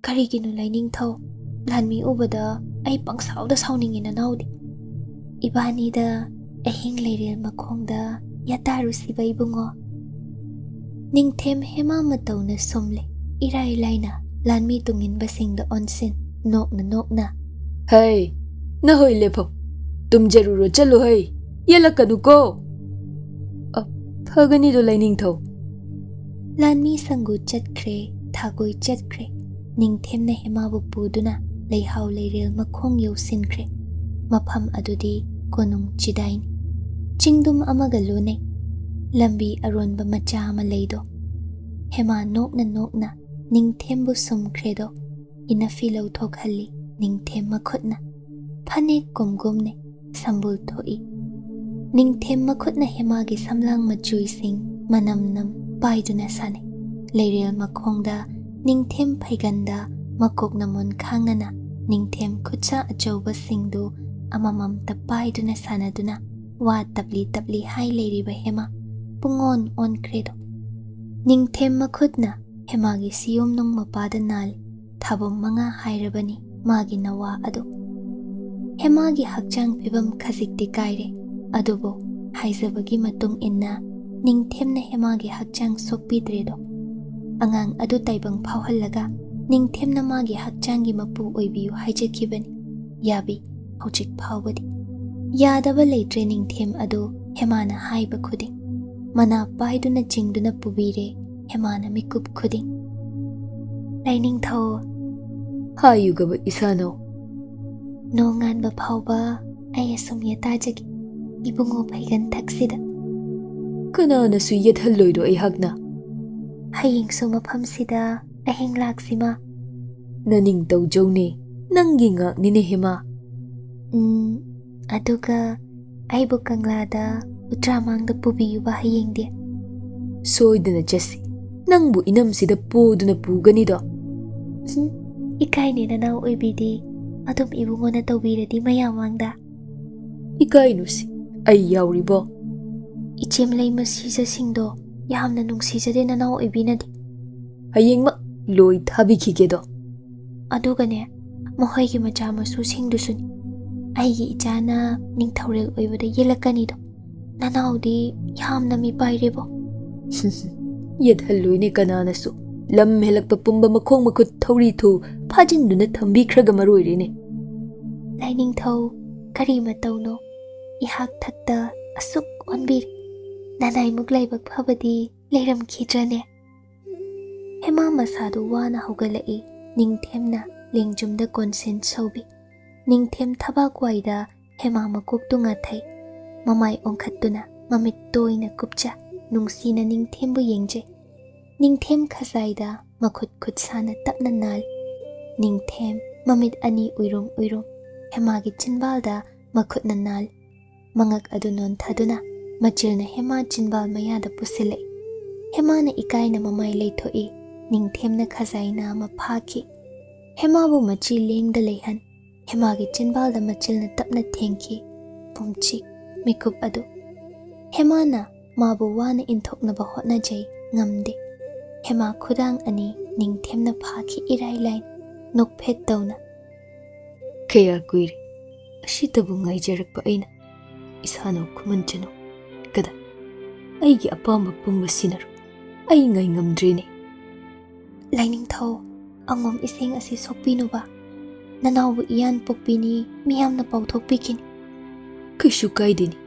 ꯀꯔꯤꯒꯤꯅꯣ ꯂꯥꯏꯅꯤꯡꯊꯧ? ꯂꯥꯟꯃꯤ ꯎꯕꯗ ꯑꯩ ꯄꯪꯁꯥꯎꯗ ꯁꯥꯎꯅꯤꯡꯉꯤ ꯅꯅꯥꯎꯗꯤ꯫ ꯏꯕꯥꯅꯤꯗ ꯑꯍꯤꯡ ꯂꯩꯔꯦꯜ ꯃꯈꯣꯡꯗ ꯌꯥꯇꯥꯔꯨꯁꯤꯕ ꯏꯕꯨꯡꯉꯣ꯫" ꯅꯤꯡꯊꯦꯝ ꯍꯦꯃꯥ ꯃꯇꯧꯅ ꯁꯨꯝꯂꯦ꯫ ꯏꯔꯥꯏ ꯂꯥꯏꯅ ꯂꯥꯟꯃꯤ ꯇꯨꯡꯏꯟꯕꯁꯤꯡꯗ ꯑꯣꯟꯁꯤꯟ, ꯅꯣꯛꯅ ꯅꯣꯛꯅ, "ꯍꯩ, ꯅꯍꯣꯏ ꯂꯦꯞꯐꯧ꯫ ꯇꯨꯝꯖꯔꯨꯔꯣ, ꯆꯠꯂꯨ ꯍꯩ꯫ ꯌꯦꯜꯂꯛꯀꯅꯨꯀꯣ꯫" "ꯑ, ꯐꯒꯅꯤꯗꯣ ꯂꯥꯏꯅꯤꯡꯊꯧ꯫" ꯂꯥꯟꯃꯤ ꯁꯪꯒꯨ ꯆꯠꯈ꯭ꯔꯦ, ꯊꯥꯒꯣꯏ ꯆꯠꯈ꯭ꯔꯦ꯫ ꯅꯤꯡꯊꯦꯝꯅ ꯍꯦꯃꯥꯕꯨ ꯄꯨꯗꯨꯅ ꯂꯩꯍꯥꯎ ꯂꯩꯔꯦꯜ ꯃꯈꯣꯡ ꯌꯧꯁꯤꯟꯈ꯭ꯔꯦ꯫ ꯃꯐꯝ ꯑꯗꯨꯗꯤ ꯀꯣꯅꯨꯡ ꯆꯤꯗꯥꯏꯅꯤ꯫ ꯆꯤꯡꯗꯨꯝ ꯑꯃꯒ ꯂꯣꯟꯅꯩ꯫ ꯂꯝꯕꯤ ꯑꯔꯣꯟꯕ ꯃꯆꯥ ꯑꯃ ꯂꯩꯗꯣ꯫ ꯍꯦꯃꯥ ꯅꯣꯛꯅ ꯅꯣꯛꯅ ꯅꯤꯡꯊꯦꯝꯕꯨ ꯁꯨꯝꯈ꯭ꯔꯦꯗꯣ꯫ ꯏꯅꯐꯤ ꯂꯧꯊꯣꯛꯍꯜꯂꯤ ꯅꯤꯡꯊꯦꯝ ꯃꯈꯨꯠꯅ꯫ ꯐꯅꯦꯛ ꯀꯨꯝꯒꯨꯝꯅꯦ꯫ ꯁꯝꯕꯨꯜ ꯊꯣꯛꯏ꯫ ꯅꯤꯡꯊꯦꯝ ꯃꯈꯨꯠꯅ ꯍꯦꯃꯥꯒꯤ ꯁꯝꯂꯥꯡ ꯃꯆꯨꯏꯁꯤꯡ ꯃꯅꯝ ꯅꯝ ꯄꯥꯏꯗꯨꯅ ꯁꯥꯟꯅꯩ꯫ ꯂꯩꯔꯦꯜ ꯃꯈꯣꯡꯗ ꯅꯤꯡꯊꯦꯝ ꯐꯩꯒꯟꯗ ꯃꯀꯣꯛꯅ ꯃꯣꯟꯈꯥꯡꯅꯅ ꯅꯤꯡꯊꯦꯝ ꯈꯨꯠꯁꯥ ꯑꯆꯧꯕꯁꯤꯡꯗꯨ ꯑꯃꯃꯝꯇ ꯄꯥꯏꯗꯨꯅ ꯁꯥꯟꯅꯗꯨꯅ ꯋꯥ ꯇꯞꯂꯤ ꯇꯞꯂꯤ ꯍꯥꯏ ꯂꯩꯔꯤꯕ ꯍꯦꯃꯥ ꯄꯨꯡꯑꯣꯟ ꯑꯣꯟꯈ꯭ꯔꯦꯗꯣ꯫ ꯅꯤꯡꯊꯦꯝ ꯃꯈꯨꯠꯅ ꯍꯦꯃꯥꯒꯤ ꯁꯤꯌꯣꯝꯅꯨꯡ ꯃꯄꯥꯗ ꯅꯥꯜꯂꯤ꯫ ꯊꯥꯕꯣꯝ ꯃꯉꯥ ꯍꯥꯏꯔꯕꯅꯤ ꯃꯥꯒꯤ ꯅꯋꯥ ꯑꯗꯨ꯫ ꯍꯦꯃꯥꯒꯤ ꯍꯛꯆꯥꯡ ꯐꯤꯕꯝ ꯈꯖꯤꯛꯇꯤ ꯀꯥꯏꯔꯦ, ꯑꯗꯨꯕꯨ ꯍꯥꯏꯖꯕꯒꯤ ꯃꯇꯨꯡ ꯏꯟꯅ ꯅꯤꯡꯊꯦꯝꯅ ꯍꯦꯃꯥꯒꯤ ꯍꯛꯆꯥꯡ ꯁꯣꯛꯄꯤꯗ꯭ꯔꯦꯗꯣ꯫ ꯑꯉꯥꯡ ꯑꯗꯨ ꯇꯥꯏꯕꯪ ꯐꯥꯎꯍꯜꯂꯒ ꯅꯤꯡꯊꯦꯝꯅ ꯃꯥꯒꯤ ꯍꯛꯆꯥꯡꯒꯤ ꯃꯄꯨ ꯑꯣꯏꯕꯤꯌꯨ ꯍꯥꯏꯖꯈꯤꯕꯅꯤ꯫ ꯌꯥꯕꯤ ꯍꯧꯖꯤꯛ ꯐꯥꯎꯕꯗꯤ꯫ ꯌꯥꯗꯕ ꯂꯩꯇ꯭ꯔꯦ ꯅꯤꯡꯊꯦꯝ ꯑꯗꯨ ꯍꯦꯃꯥꯅ ꯍꯥꯏꯕ ꯈꯨꯗꯤꯡ꯫ ꯃꯅꯥ ꯄꯥꯏꯗꯨꯅ ꯆꯤꯡꯗꯨꯅ ꯄꯨꯕꯤꯔꯦ ꯍꯦꯃꯥꯅ ꯃꯤꯀꯨꯞ ꯈꯨꯗꯤꯡ꯫ ꯂꯥꯏꯅꯤꯡꯊꯧ꯫ ꯍꯥꯏꯌꯨꯒꯕ ꯏꯁꯥꯅꯧ꯫ ꯅꯣꯡꯉꯥꯟꯕ ꯐꯥꯎꯕ ꯑꯩ ꯑꯁꯨꯝ ꯌꯦꯇꯥꯖꯒꯦ ꯏꯕꯨꯡꯉꯣ ꯐꯩꯒꯟ ꯊꯛꯁꯤꯗ꯫ ꯀꯅꯥꯅꯁꯨ ꯌꯦꯠꯍꯜꯂꯣꯏꯗꯣ ꯑꯩꯍꯥꯛꯅ꯫ ꯍꯌꯦꯡꯁꯨ ꯃꯐꯝꯁꯤꯗ ꯑꯍꯤꯡ ꯂꯥꯛꯁꯤꯃ꯫ ꯅꯅꯤꯡ ꯇꯧꯖꯧꯅꯦ, ꯅꯪꯒꯤ ꯉꯥꯛꯅꯤꯅꯦ ꯍꯦꯃꯥ꯫ ꯎꯝ, ꯑꯗꯨꯒ ꯑꯩꯕꯨ ꯀꯪꯂꯥꯗ ꯎꯇ꯭ꯔꯥꯃꯥꯡꯗ ꯄꯨꯕꯤꯌꯨꯕ ꯍꯌꯦꯡꯗꯤ꯫ ꯁꯣꯏꯗꯅ ꯆꯠꯁꯤ꯫ ꯅꯪꯕꯨ ꯏꯅꯝꯁꯤꯗ ꯄꯣꯗꯨꯅ ꯄꯨꯒꯅꯤꯗꯣ꯫ ꯎꯝ, ꯏꯀꯥꯏꯅꯦ ꯅꯅꯥꯎ ꯑꯣꯏꯕꯤꯗꯤ꯫ ꯑꯗꯨꯝ ꯏꯕꯨꯡꯉꯣꯅ ꯇꯧꯕꯤꯔꯗꯤ ꯃꯌꯥꯝ ꯃꯥꯡꯗ꯫ ꯏꯀꯥꯏꯅꯨꯁꯤ, ꯑꯩ ꯌꯥꯎꯔꯤꯕꯣ꯫ ꯏꯆꯦꯝ ꯂꯩꯃ ꯁꯤꯖꯁꯤꯡꯗꯣ ꯌꯥꯝꯅ ꯅꯨꯡꯁꯤꯖꯗꯦ ꯅꯅꯥꯎ ꯑꯣꯏꯕꯤꯅꯗꯤ꯫ ꯍꯌꯦꯡꯃꯛ ꯂꯣꯏ ꯊꯥꯕꯤꯈꯤꯒꯦꯗꯣ꯫ ꯑꯗꯨꯒꯅꯦ, ꯃꯈꯣꯏꯒꯤ ꯃꯆꯥ ꯃꯁꯨꯁꯤꯡꯗꯨꯁꯨꯅꯤ꯫ ꯑꯩꯒꯤ ꯏꯆꯥꯅ ꯅꯤꯡꯊꯧꯔꯦꯜ ꯑꯣꯏꯕꯗ ꯌꯦꯜꯂꯛꯀꯅꯤꯗꯣ꯫ ꯅꯅꯥꯎꯗꯤ ꯌꯥꯝꯅ ꯃꯤꯄꯥꯏꯔꯦꯕꯣ꯫ ꯌꯦꯠꯍꯜꯂꯣꯏꯅꯦ ꯀꯅꯥꯅꯁꯨ꯫ ꯂꯝ ꯍꯦꯜꯂꯛꯄ ꯄꯨꯝꯕ ꯃꯈꯣꯡ ꯃꯈꯨꯠ ꯊꯧꯔꯤ ꯊꯨ ꯐꯥꯖꯤꯟꯗꯨꯅ ꯊꯝꯕꯤꯈ꯭ꯔꯒ ꯃꯔꯣꯏꯔꯦꯅꯦ꯫ ꯂꯥꯏꯅꯤꯡꯊꯧ, ꯀꯔꯤ ꯃꯇꯧꯅꯣ? ꯏꯍꯥꯛ ꯊꯛꯇ ꯑꯁꯨꯛ ꯑꯣꯟꯕꯤꯔꯦ꯫ ꯅꯅꯥꯏꯃꯨꯛ ꯂꯥꯏꯕꯛ ꯐꯕꯗꯤ ꯂꯩꯔꯝꯈꯤꯗ꯭ꯔꯅꯦ? ꯍꯦꯃꯥ ꯃꯁꯥꯗꯨ ꯋꯥꯅ ꯍꯧꯒꯠꯂꯛꯏ꯫ ꯅꯤꯡꯊꯦꯝꯅ ꯂꯦꯡꯖꯨꯝꯗ ꯀꯣꯟꯁꯦꯟ ꯁꯧꯕꯤ꯫ ꯅꯤꯡꯊꯦꯝ ꯊꯕꯥꯛ ꯋꯥꯏꯗ ꯍꯦꯃꯥ ꯃꯀꯣꯛꯇꯨ ꯉꯥꯊꯩ꯫ ꯃꯃꯥꯏ ꯑꯣꯟꯈꯠꯇꯨꯅ ꯃꯃꯤꯠ ꯇꯣꯏꯅ ꯀꯨꯞꯆ ꯅꯨꯡꯁꯤꯅ ꯅꯤꯡꯊꯦꯝꯕꯨ ꯌꯦꯡꯖꯩ꯫ ꯅꯤꯡꯊꯦꯝ ꯈꯖꯥꯏꯗ ꯃꯈꯨꯠ ꯈꯨꯠꯁꯥꯅ ꯇꯞꯅ ꯅꯥꯜ꯫ ꯅꯤꯡꯊꯦꯝ ꯃꯃꯤꯠ ꯑꯅꯤ ꯎꯏꯔꯨꯝ ꯎꯏꯔꯨꯝ ꯍꯦꯃꯥꯒꯤ ꯆꯤꯟꯕꯥꯜꯗ ꯃꯈꯨꯠꯅ ꯅꯥꯜ꯫ ꯃꯉꯛ ꯑꯗꯨ ꯅꯣꯟꯊꯗꯨꯅ ꯃꯆꯤꯜꯅ ꯍꯦꯃꯥ ꯆꯤꯟꯕꯥꯜ ꯃꯌꯥꯗ ꯄꯨꯁꯤꯜꯂꯛꯏ꯫ ꯍꯦꯃꯥꯅ ꯏꯀꯥꯏꯅ ꯃꯃꯥꯏ ꯂꯩꯊꯣꯛꯏ꯫ ꯅꯤꯡꯊꯦꯝꯅ ꯈꯖꯥꯏ ꯅꯥꯝꯃ ꯐꯥꯈꯤ꯫ ꯍꯦꯃꯥꯕꯨ ꯃꯆꯤ ꯂꯦꯡꯗ ꯂꯩꯍꯟ꯫ ꯍꯦꯃꯥꯒꯤ ꯆꯤꯟꯕꯥꯜꯗ ꯃꯆꯤꯜꯅ ꯇꯞꯅ ꯊꯦꯡꯈꯤ꯫ ꯄꯨꯝꯆꯤ ꯃꯤꯀꯨꯞ ꯑꯗꯨ꯫ ꯍꯦꯃꯥꯅ ꯃꯥꯕꯨ ꯋꯥꯅ ꯏꯟꯊꯣꯛꯅꯕ ꯍꯣꯠꯅꯖꯩ, ꯉꯝꯗꯦ꯫ ꯍꯦꯃꯥ ꯈꯨꯗꯥꯡ ꯑꯅꯤ ꯅꯤꯡꯊꯦꯝꯅ ꯐꯥꯈꯤ ꯏꯔꯥꯏ ꯂꯥꯏꯅ, ꯅꯣꯛꯐꯦꯠ ꯇꯧꯅ꯫ ꯀꯌꯥ ꯀꯨꯏꯔꯦ ꯑꯁꯤꯇꯕꯨ ꯉꯥꯏꯖꯔꯛꯄ ꯑꯩꯅ꯫ ꯏꯁꯥꯅꯧ ꯈꯨꯃꯟ ꯆꯅꯨ꯫ ꯑꯩꯒꯤ ꯑꯄꯥꯝꯕ ꯄꯨꯝꯕ ꯁꯤꯟꯅꯔꯣ꯫ ꯑꯩ ꯉꯥꯏ ꯉꯝꯗ꯭ꯔꯦꯅꯦ꯫ ꯂꯥꯏꯅꯤꯡꯊꯧ, ꯑꯉꯣꯝ ꯏꯁꯤꯡ ꯑꯁꯤ ꯁꯣꯛꯄꯤꯅꯨꯕ꯫ ꯅꯅꯥꯎꯕꯨ ꯏꯌꯥꯟ ꯄꯣꯛꯄꯤꯅꯤ ꯃꯤꯌꯥꯝꯅ ꯄꯥꯎꯊꯣꯛꯄꯤꯈꯤꯅꯤ꯫ ꯀꯩꯁꯨ ꯀꯥꯏꯗꯦꯅꯤ꯫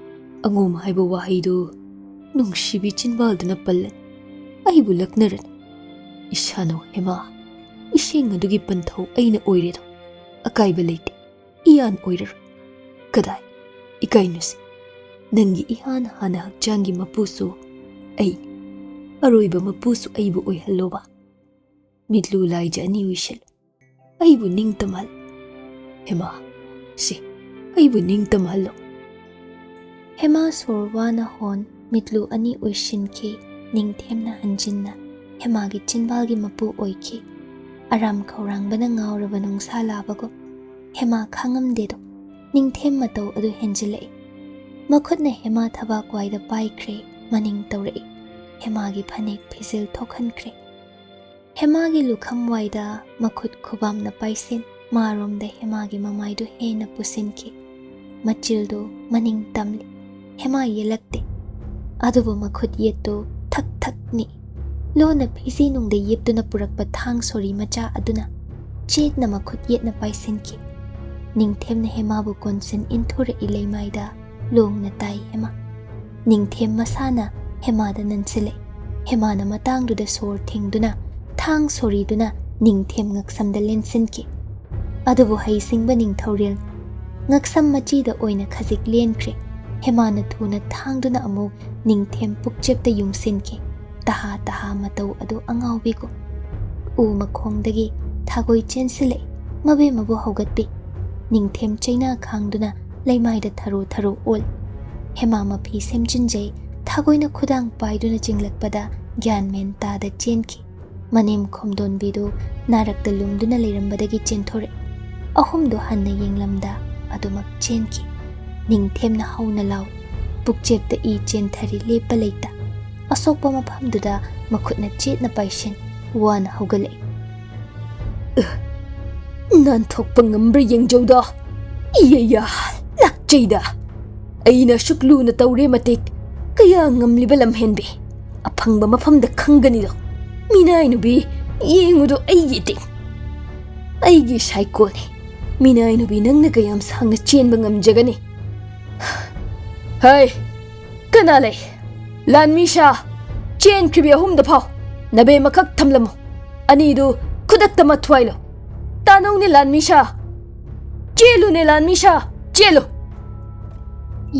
ꯑꯉꯣꯝ ꯍꯥꯏꯕ ꯋꯥꯍꯩꯗꯨ ꯅꯨꯡꯁꯤꯕꯤ ꯆꯤꯟꯕꯥꯜꯗꯨꯅ ꯄꯜꯂꯅꯤ꯫ ꯑꯩꯕꯨ ꯂꯛꯅꯔꯅꯤ꯫ ꯏꯁꯥꯅꯧ ꯍꯦꯃꯥ, ꯏꯁꯤꯡ ꯑꯗꯨꯒꯤ ꯄꯟꯊꯧ ꯑꯩꯅ ꯑꯣꯏꯔꯦꯗꯣ꯫ ꯑꯀꯥꯏꯕ ꯂꯩꯇꯦ꯫ ꯏꯌꯥꯟ ꯑꯣꯏꯔꯔꯣꯏ꯫ ꯀꯗꯥꯏ? ꯏꯀꯥꯏꯅꯨꯁꯤ꯫ ꯅꯪꯒꯤ ꯏꯍꯥꯟ ꯍꯥꯟꯅ ꯍꯛꯆꯥꯡꯒꯤ ꯃꯄꯨꯁꯨ ꯑꯩꯅꯤ꯫ ꯑꯔꯣꯏꯕ ꯃꯄꯨꯁꯨ ꯑꯩꯕꯨ ꯑꯣꯏꯍꯜꯂꯣꯕ꯫ ꯃꯤꯠꯂꯨ ꯂꯥꯏꯖ ꯑꯅꯤ ꯎꯏꯁꯤꯜꯂꯨ꯫ ꯑꯩꯕꯨ ꯅꯤꯡꯇꯝꯍꯜꯂꯨ꯫ ꯍꯦꯃꯥ, ꯁꯤ, ꯑꯩꯕꯨ ꯅꯤꯡꯇꯝꯍꯜꯂꯨ꯫ ꯍꯦꯃꯥ ꯁꯣꯔ ꯋꯥꯅ ꯍꯣꯟ ꯃꯤꯠꯂꯨ ꯑꯅꯤ ꯎꯏꯁꯤꯟꯈꯤ꯫ ꯅꯤꯡꯊꯦꯝꯅ ꯍꯟꯖꯤꯟꯅ ꯍꯦꯃꯥꯒꯤ ꯆꯤꯟꯕꯥꯜꯒꯤ ꯃꯄꯨ ꯑꯣꯏꯈꯤ꯫ ꯑꯔꯥꯝ ꯈꯧꯔꯥꯡꯕꯅ ꯉꯥꯎꯔꯕ ꯅꯨꯡꯁꯥ ꯂꯥꯕꯒꯨꯝ ꯍꯦꯃꯥ ꯈꯥꯡꯉꯝꯗꯦꯗꯣ꯫ ꯅꯤꯡꯊꯦꯝ ꯃꯇꯧ ꯑꯗꯨ ꯍꯦꯟꯖꯤꯜꯂꯛꯏ꯫ ꯃꯈꯨꯠꯅ ꯍꯦꯃꯥ ꯊꯕꯥꯛ ꯋꯥꯏꯗ ꯄꯥꯏꯈ꯭ꯔꯦ, ꯃꯅꯤꯡ ꯇꯧꯔꯛꯏ꯫ ꯍꯦꯃꯥꯒꯤ ꯐꯅꯦꯛ ꯐꯤꯖꯤꯜ ꯊꯣꯛꯍꯟꯈ꯭ꯔꯦ꯫ ꯍꯦꯃꯥꯒꯤ ꯂꯨꯈꯝ ꯋꯥꯏꯗ ꯃꯈꯨꯠ ꯈꯨꯕꯥꯝꯅ ꯄꯥꯏꯁꯤꯟ, ꯃꯥꯔꯣꯝꯗ ꯍꯦꯃꯥꯒꯤ ꯃꯃꯥꯏꯗꯨ ꯍꯦꯟꯅ ꯄꯨꯁꯤꯟꯈꯤ꯫ ꯃꯆꯤꯜꯗꯨ ꯃꯅꯤꯡ ꯇꯝꯂꯤ꯫ ꯍꯦꯃꯥ ꯌꯦꯜꯂꯛꯇꯦ꯫ ꯑꯗꯨꯕꯨ ꯃꯈꯨꯠ ꯌꯦꯠꯇꯨ ꯊꯛ ꯊꯛ ꯅꯤꯛꯏ꯫ ꯂꯣꯟꯅ ꯐꯤꯖꯤ ꯅꯨꯡꯗ ꯌꯦꯞꯇꯨꯅ ꯄꯨꯔꯛꯄ ꯊꯥꯡ ꯁꯣꯔꯤ ꯃꯆꯥ ꯑꯗꯨꯅ ꯆꯦꯠꯅ ꯃꯈꯨꯠ ꯌꯦꯠꯅ ꯄꯥꯏꯁꯤꯟꯈꯤ꯫ ꯅꯤꯡꯊꯦꯝꯅ ꯍꯦꯃꯥꯕꯨ ꯀꯣꯟꯁꯤꯟ ꯏꯟꯊꯨꯔꯛꯏ ꯂꯩꯃꯥꯏꯗ꯫ ꯂꯣꯡꯅ ꯇꯥꯏ ꯍꯦꯃꯥ꯫ ꯅꯤꯡꯊꯦꯝ ꯃꯁꯥꯅ ꯍꯦꯃꯥꯗ ꯅꯟꯁꯤꯜꯂꯛꯏ꯫ ꯍꯦꯃꯥꯅ ꯃꯇꯥꯡꯗꯨꯗ ꯁꯣꯔ ꯊꯤꯡꯗꯨꯅ ꯊꯥꯡ ꯁꯣꯔꯤꯗꯨꯅ ꯅꯤꯡꯊꯦꯝ ꯉꯛꯁꯝꯗ ꯂꯦꯟꯁꯤꯟꯈꯤ꯫ ꯑꯗꯨꯕꯨ ꯍꯩꯁꯤꯡꯕ ꯅꯤꯡꯊꯧꯔꯦꯜ ꯉꯛꯁꯝ ꯃꯆꯤꯗ ꯑꯣꯏꯅ ꯈꯖꯤꯛ ꯂꯦꯟꯈ꯭ꯔꯦ꯫ ꯍꯦꯃꯥꯅ ꯊꯨꯅ ꯊꯥꯡꯗꯨꯅ ꯑꯃꯨꯛ ꯅꯤꯡꯊꯦꯝ ꯄꯨꯛꯆꯦꯞꯇ ꯌꯨꯡꯁꯤꯟꯈꯤ꯫ ꯇꯍꯥ ꯇꯍꯥ ꯃꯇꯧ ꯑꯗꯨ ꯑꯉꯥꯎꯕꯤꯒꯨꯝ꯫ ꯎ ꯃꯈꯣꯡꯗꯒꯤ ꯊꯥꯒꯣꯏ ꯆꯦꯟꯁꯤꯜꯂꯛꯏ꯫ ꯃꯕꯦꯝꯃꯕꯨ ꯍꯧꯒꯠꯄꯤ꯫ ꯅꯤꯡꯊꯦꯝ ꯆꯩꯅꯥ ꯈꯥꯡꯗꯨꯅ ꯂꯩꯃꯥꯏꯗ ꯊꯔꯣ ꯊꯔꯣ ꯑꯣꯜꯂꯤ꯫ ꯍꯦꯃꯥ ꯃꯐꯤ ꯁꯦꯝꯖꯤꯟꯖꯩ꯫ ꯊꯥꯒꯣꯏꯅ ꯈꯨꯗꯥꯡ ꯄꯥꯏꯗꯨꯅ ꯆꯤꯡꯂꯛꯄꯗ ꯒ꯭ꯌꯥꯟ ꯃꯦꯟ ꯇꯥꯗ ꯆꯦꯟꯈꯤ꯫ ꯃꯅꯦꯝ ꯈꯣꯝꯗꯣꯟꯕꯤꯗꯨ ꯅꯥꯔꯛꯇ ꯂꯨꯝꯗꯨꯅ ꯂꯩꯔꯝꯕꯗꯒꯤ ꯆꯦꯟꯊꯣꯔꯛꯏ꯫ ꯑꯍꯨꯝꯗꯨ ꯍꯟꯅ ꯌꯦꯡꯂꯝꯗ ꯑꯗꯨꯃꯛ ꯆꯦꯟꯈꯤ꯫ ꯅꯤꯡꯊꯦꯝꯅ ꯍꯧꯅ ꯂꯥꯎꯏ꯫ ꯄꯨꯛꯆꯦꯞꯇ ꯏ ꯆꯦꯟꯊꯔꯤ ꯂꯦꯞꯄ ꯂꯩꯇ꯫ ꯑꯁꯣꯛꯄ ꯃꯐꯝꯗꯨꯗ ꯃꯈꯨꯠꯅ ꯆꯦꯠꯅ ꯄꯥꯏꯁꯤꯟ ꯋꯥꯅ ꯍꯧꯒꯠꯂꯛꯏ꯫ "ꯎꯍ! ꯅꯥꯟꯊꯣꯛꯄ ꯉꯝꯕ꯭ꯔꯥ ꯌꯦꯡꯖꯧꯗ꯫ ꯏꯌꯩꯌꯥ! ꯂꯥꯛꯆꯩꯗ꯫ ꯑꯩꯅ ꯑꯁꯨꯛ ꯂꯨꯅ ꯇꯧꯔꯦ ꯃꯇꯤꯛ, ꯀꯌꯥ ꯉꯝꯂꯤꯕ ꯂꯝꯍꯦꯟꯕꯤ! ꯑꯐꯪꯕ ꯃꯐꯝꯗ ꯈꯪꯒꯅꯤꯗꯣ꯫ ꯃꯤꯅꯥꯏ ꯅꯨꯕꯤ, ꯌꯦꯡꯉꯨꯗꯣ ꯑꯩꯒꯤ ꯇꯤꯡ꯫ ꯑꯩꯒꯤ ꯁꯥꯏꯀꯣꯜꯅꯤ꯫ ꯃꯤꯅꯥꯏ ꯅꯨꯕꯤ, ꯅꯪꯅ ꯀꯌꯥꯝ ꯁꯥꯡꯅ ꯆꯦꯟꯕ ꯉꯝꯖꯒꯅꯤ? ꯍꯩ! ꯀꯅꯥ ꯂꯩ? ꯂꯥꯟꯃꯤ ꯁꯥ! ꯆꯦꯟꯈ꯭ꯔꯤꯕꯤ ꯑꯍꯨꯝꯗ ꯐꯥꯎ ꯅꯕꯦ ꯃꯈꯛ ꯊꯝꯂꯝꯃꯨ꯫ ꯑꯅꯤꯗꯨ ꯈꯨꯗꯛꯇ ꯃꯊ꯭ꯋꯥꯏꯂꯣ꯫ ꯇꯥꯅꯧꯅꯦ ꯂꯥꯟꯃꯤ ꯁꯥ! ꯆꯦꯜꯂꯨꯅꯦ ꯂꯥꯟꯃꯤ ꯁꯥ! ꯆꯦꯜꯂꯨ!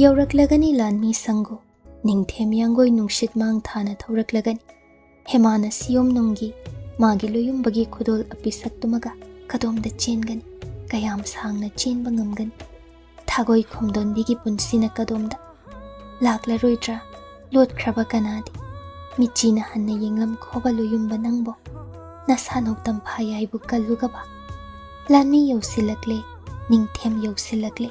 ꯌꯧꯔꯛꯂꯒꯅꯤ ꯂꯥꯟꯃꯤ ꯁꯪꯒꯨ꯫ ꯅꯤꯡꯊꯦꯝ ꯌꯥꯡꯒꯣꯏ ꯅꯨꯡꯁꯤꯠ ꯃꯥꯡ ꯊꯥꯅ ꯊꯧꯔꯛꯂꯒꯅꯤ꯫ ꯍꯦꯃꯥꯅ ꯁꯤꯌꯣꯝ ꯅꯨꯡꯒꯤ ꯃꯥꯒꯤ ꯂꯣꯌꯨꯝꯕꯒꯤ ꯈꯨꯗꯣꯜ ꯑꯄꯤꯁꯛꯇꯨꯃꯒ ꯀꯗꯣꯝꯗ ꯆꯦꯟꯒꯅꯤ? ꯀꯌꯥꯝ ꯁꯥꯡꯅ ꯆꯦꯟꯕ ꯉꯝꯒꯅꯤ? ꯊꯥꯒꯣꯏ ꯈꯣꯝꯗꯣꯟꯕꯤꯒꯤ ꯄꯨꯟꯁꯤꯅ ꯀꯗꯣꯝꯗ? ꯂꯥꯛꯂꯔꯣꯏꯗ꯭ꯔꯥ? ꯂꯣꯠꯈ꯭ꯔꯕ ꯀꯅꯥꯗꯤ? ꯃꯤꯠꯆꯤꯅ ꯍꯟꯅ ꯌꯦꯡꯂꯝꯈꯣꯕ ꯂꯣꯌꯨꯝꯕ ꯅꯪꯕꯣ꯫ ꯅꯁꯥ ꯅꯧ ꯇꯝꯐꯥ ꯌꯥꯏꯕꯨ ꯀꯜꯂꯨꯒꯕ꯫ ꯂꯥꯟꯃꯤ ꯌꯧꯁꯤꯜꯂꯛꯂꯦ, ꯅꯤꯡꯊꯦꯝ ꯌꯧꯁꯤꯜꯂꯛꯂꯦ꯫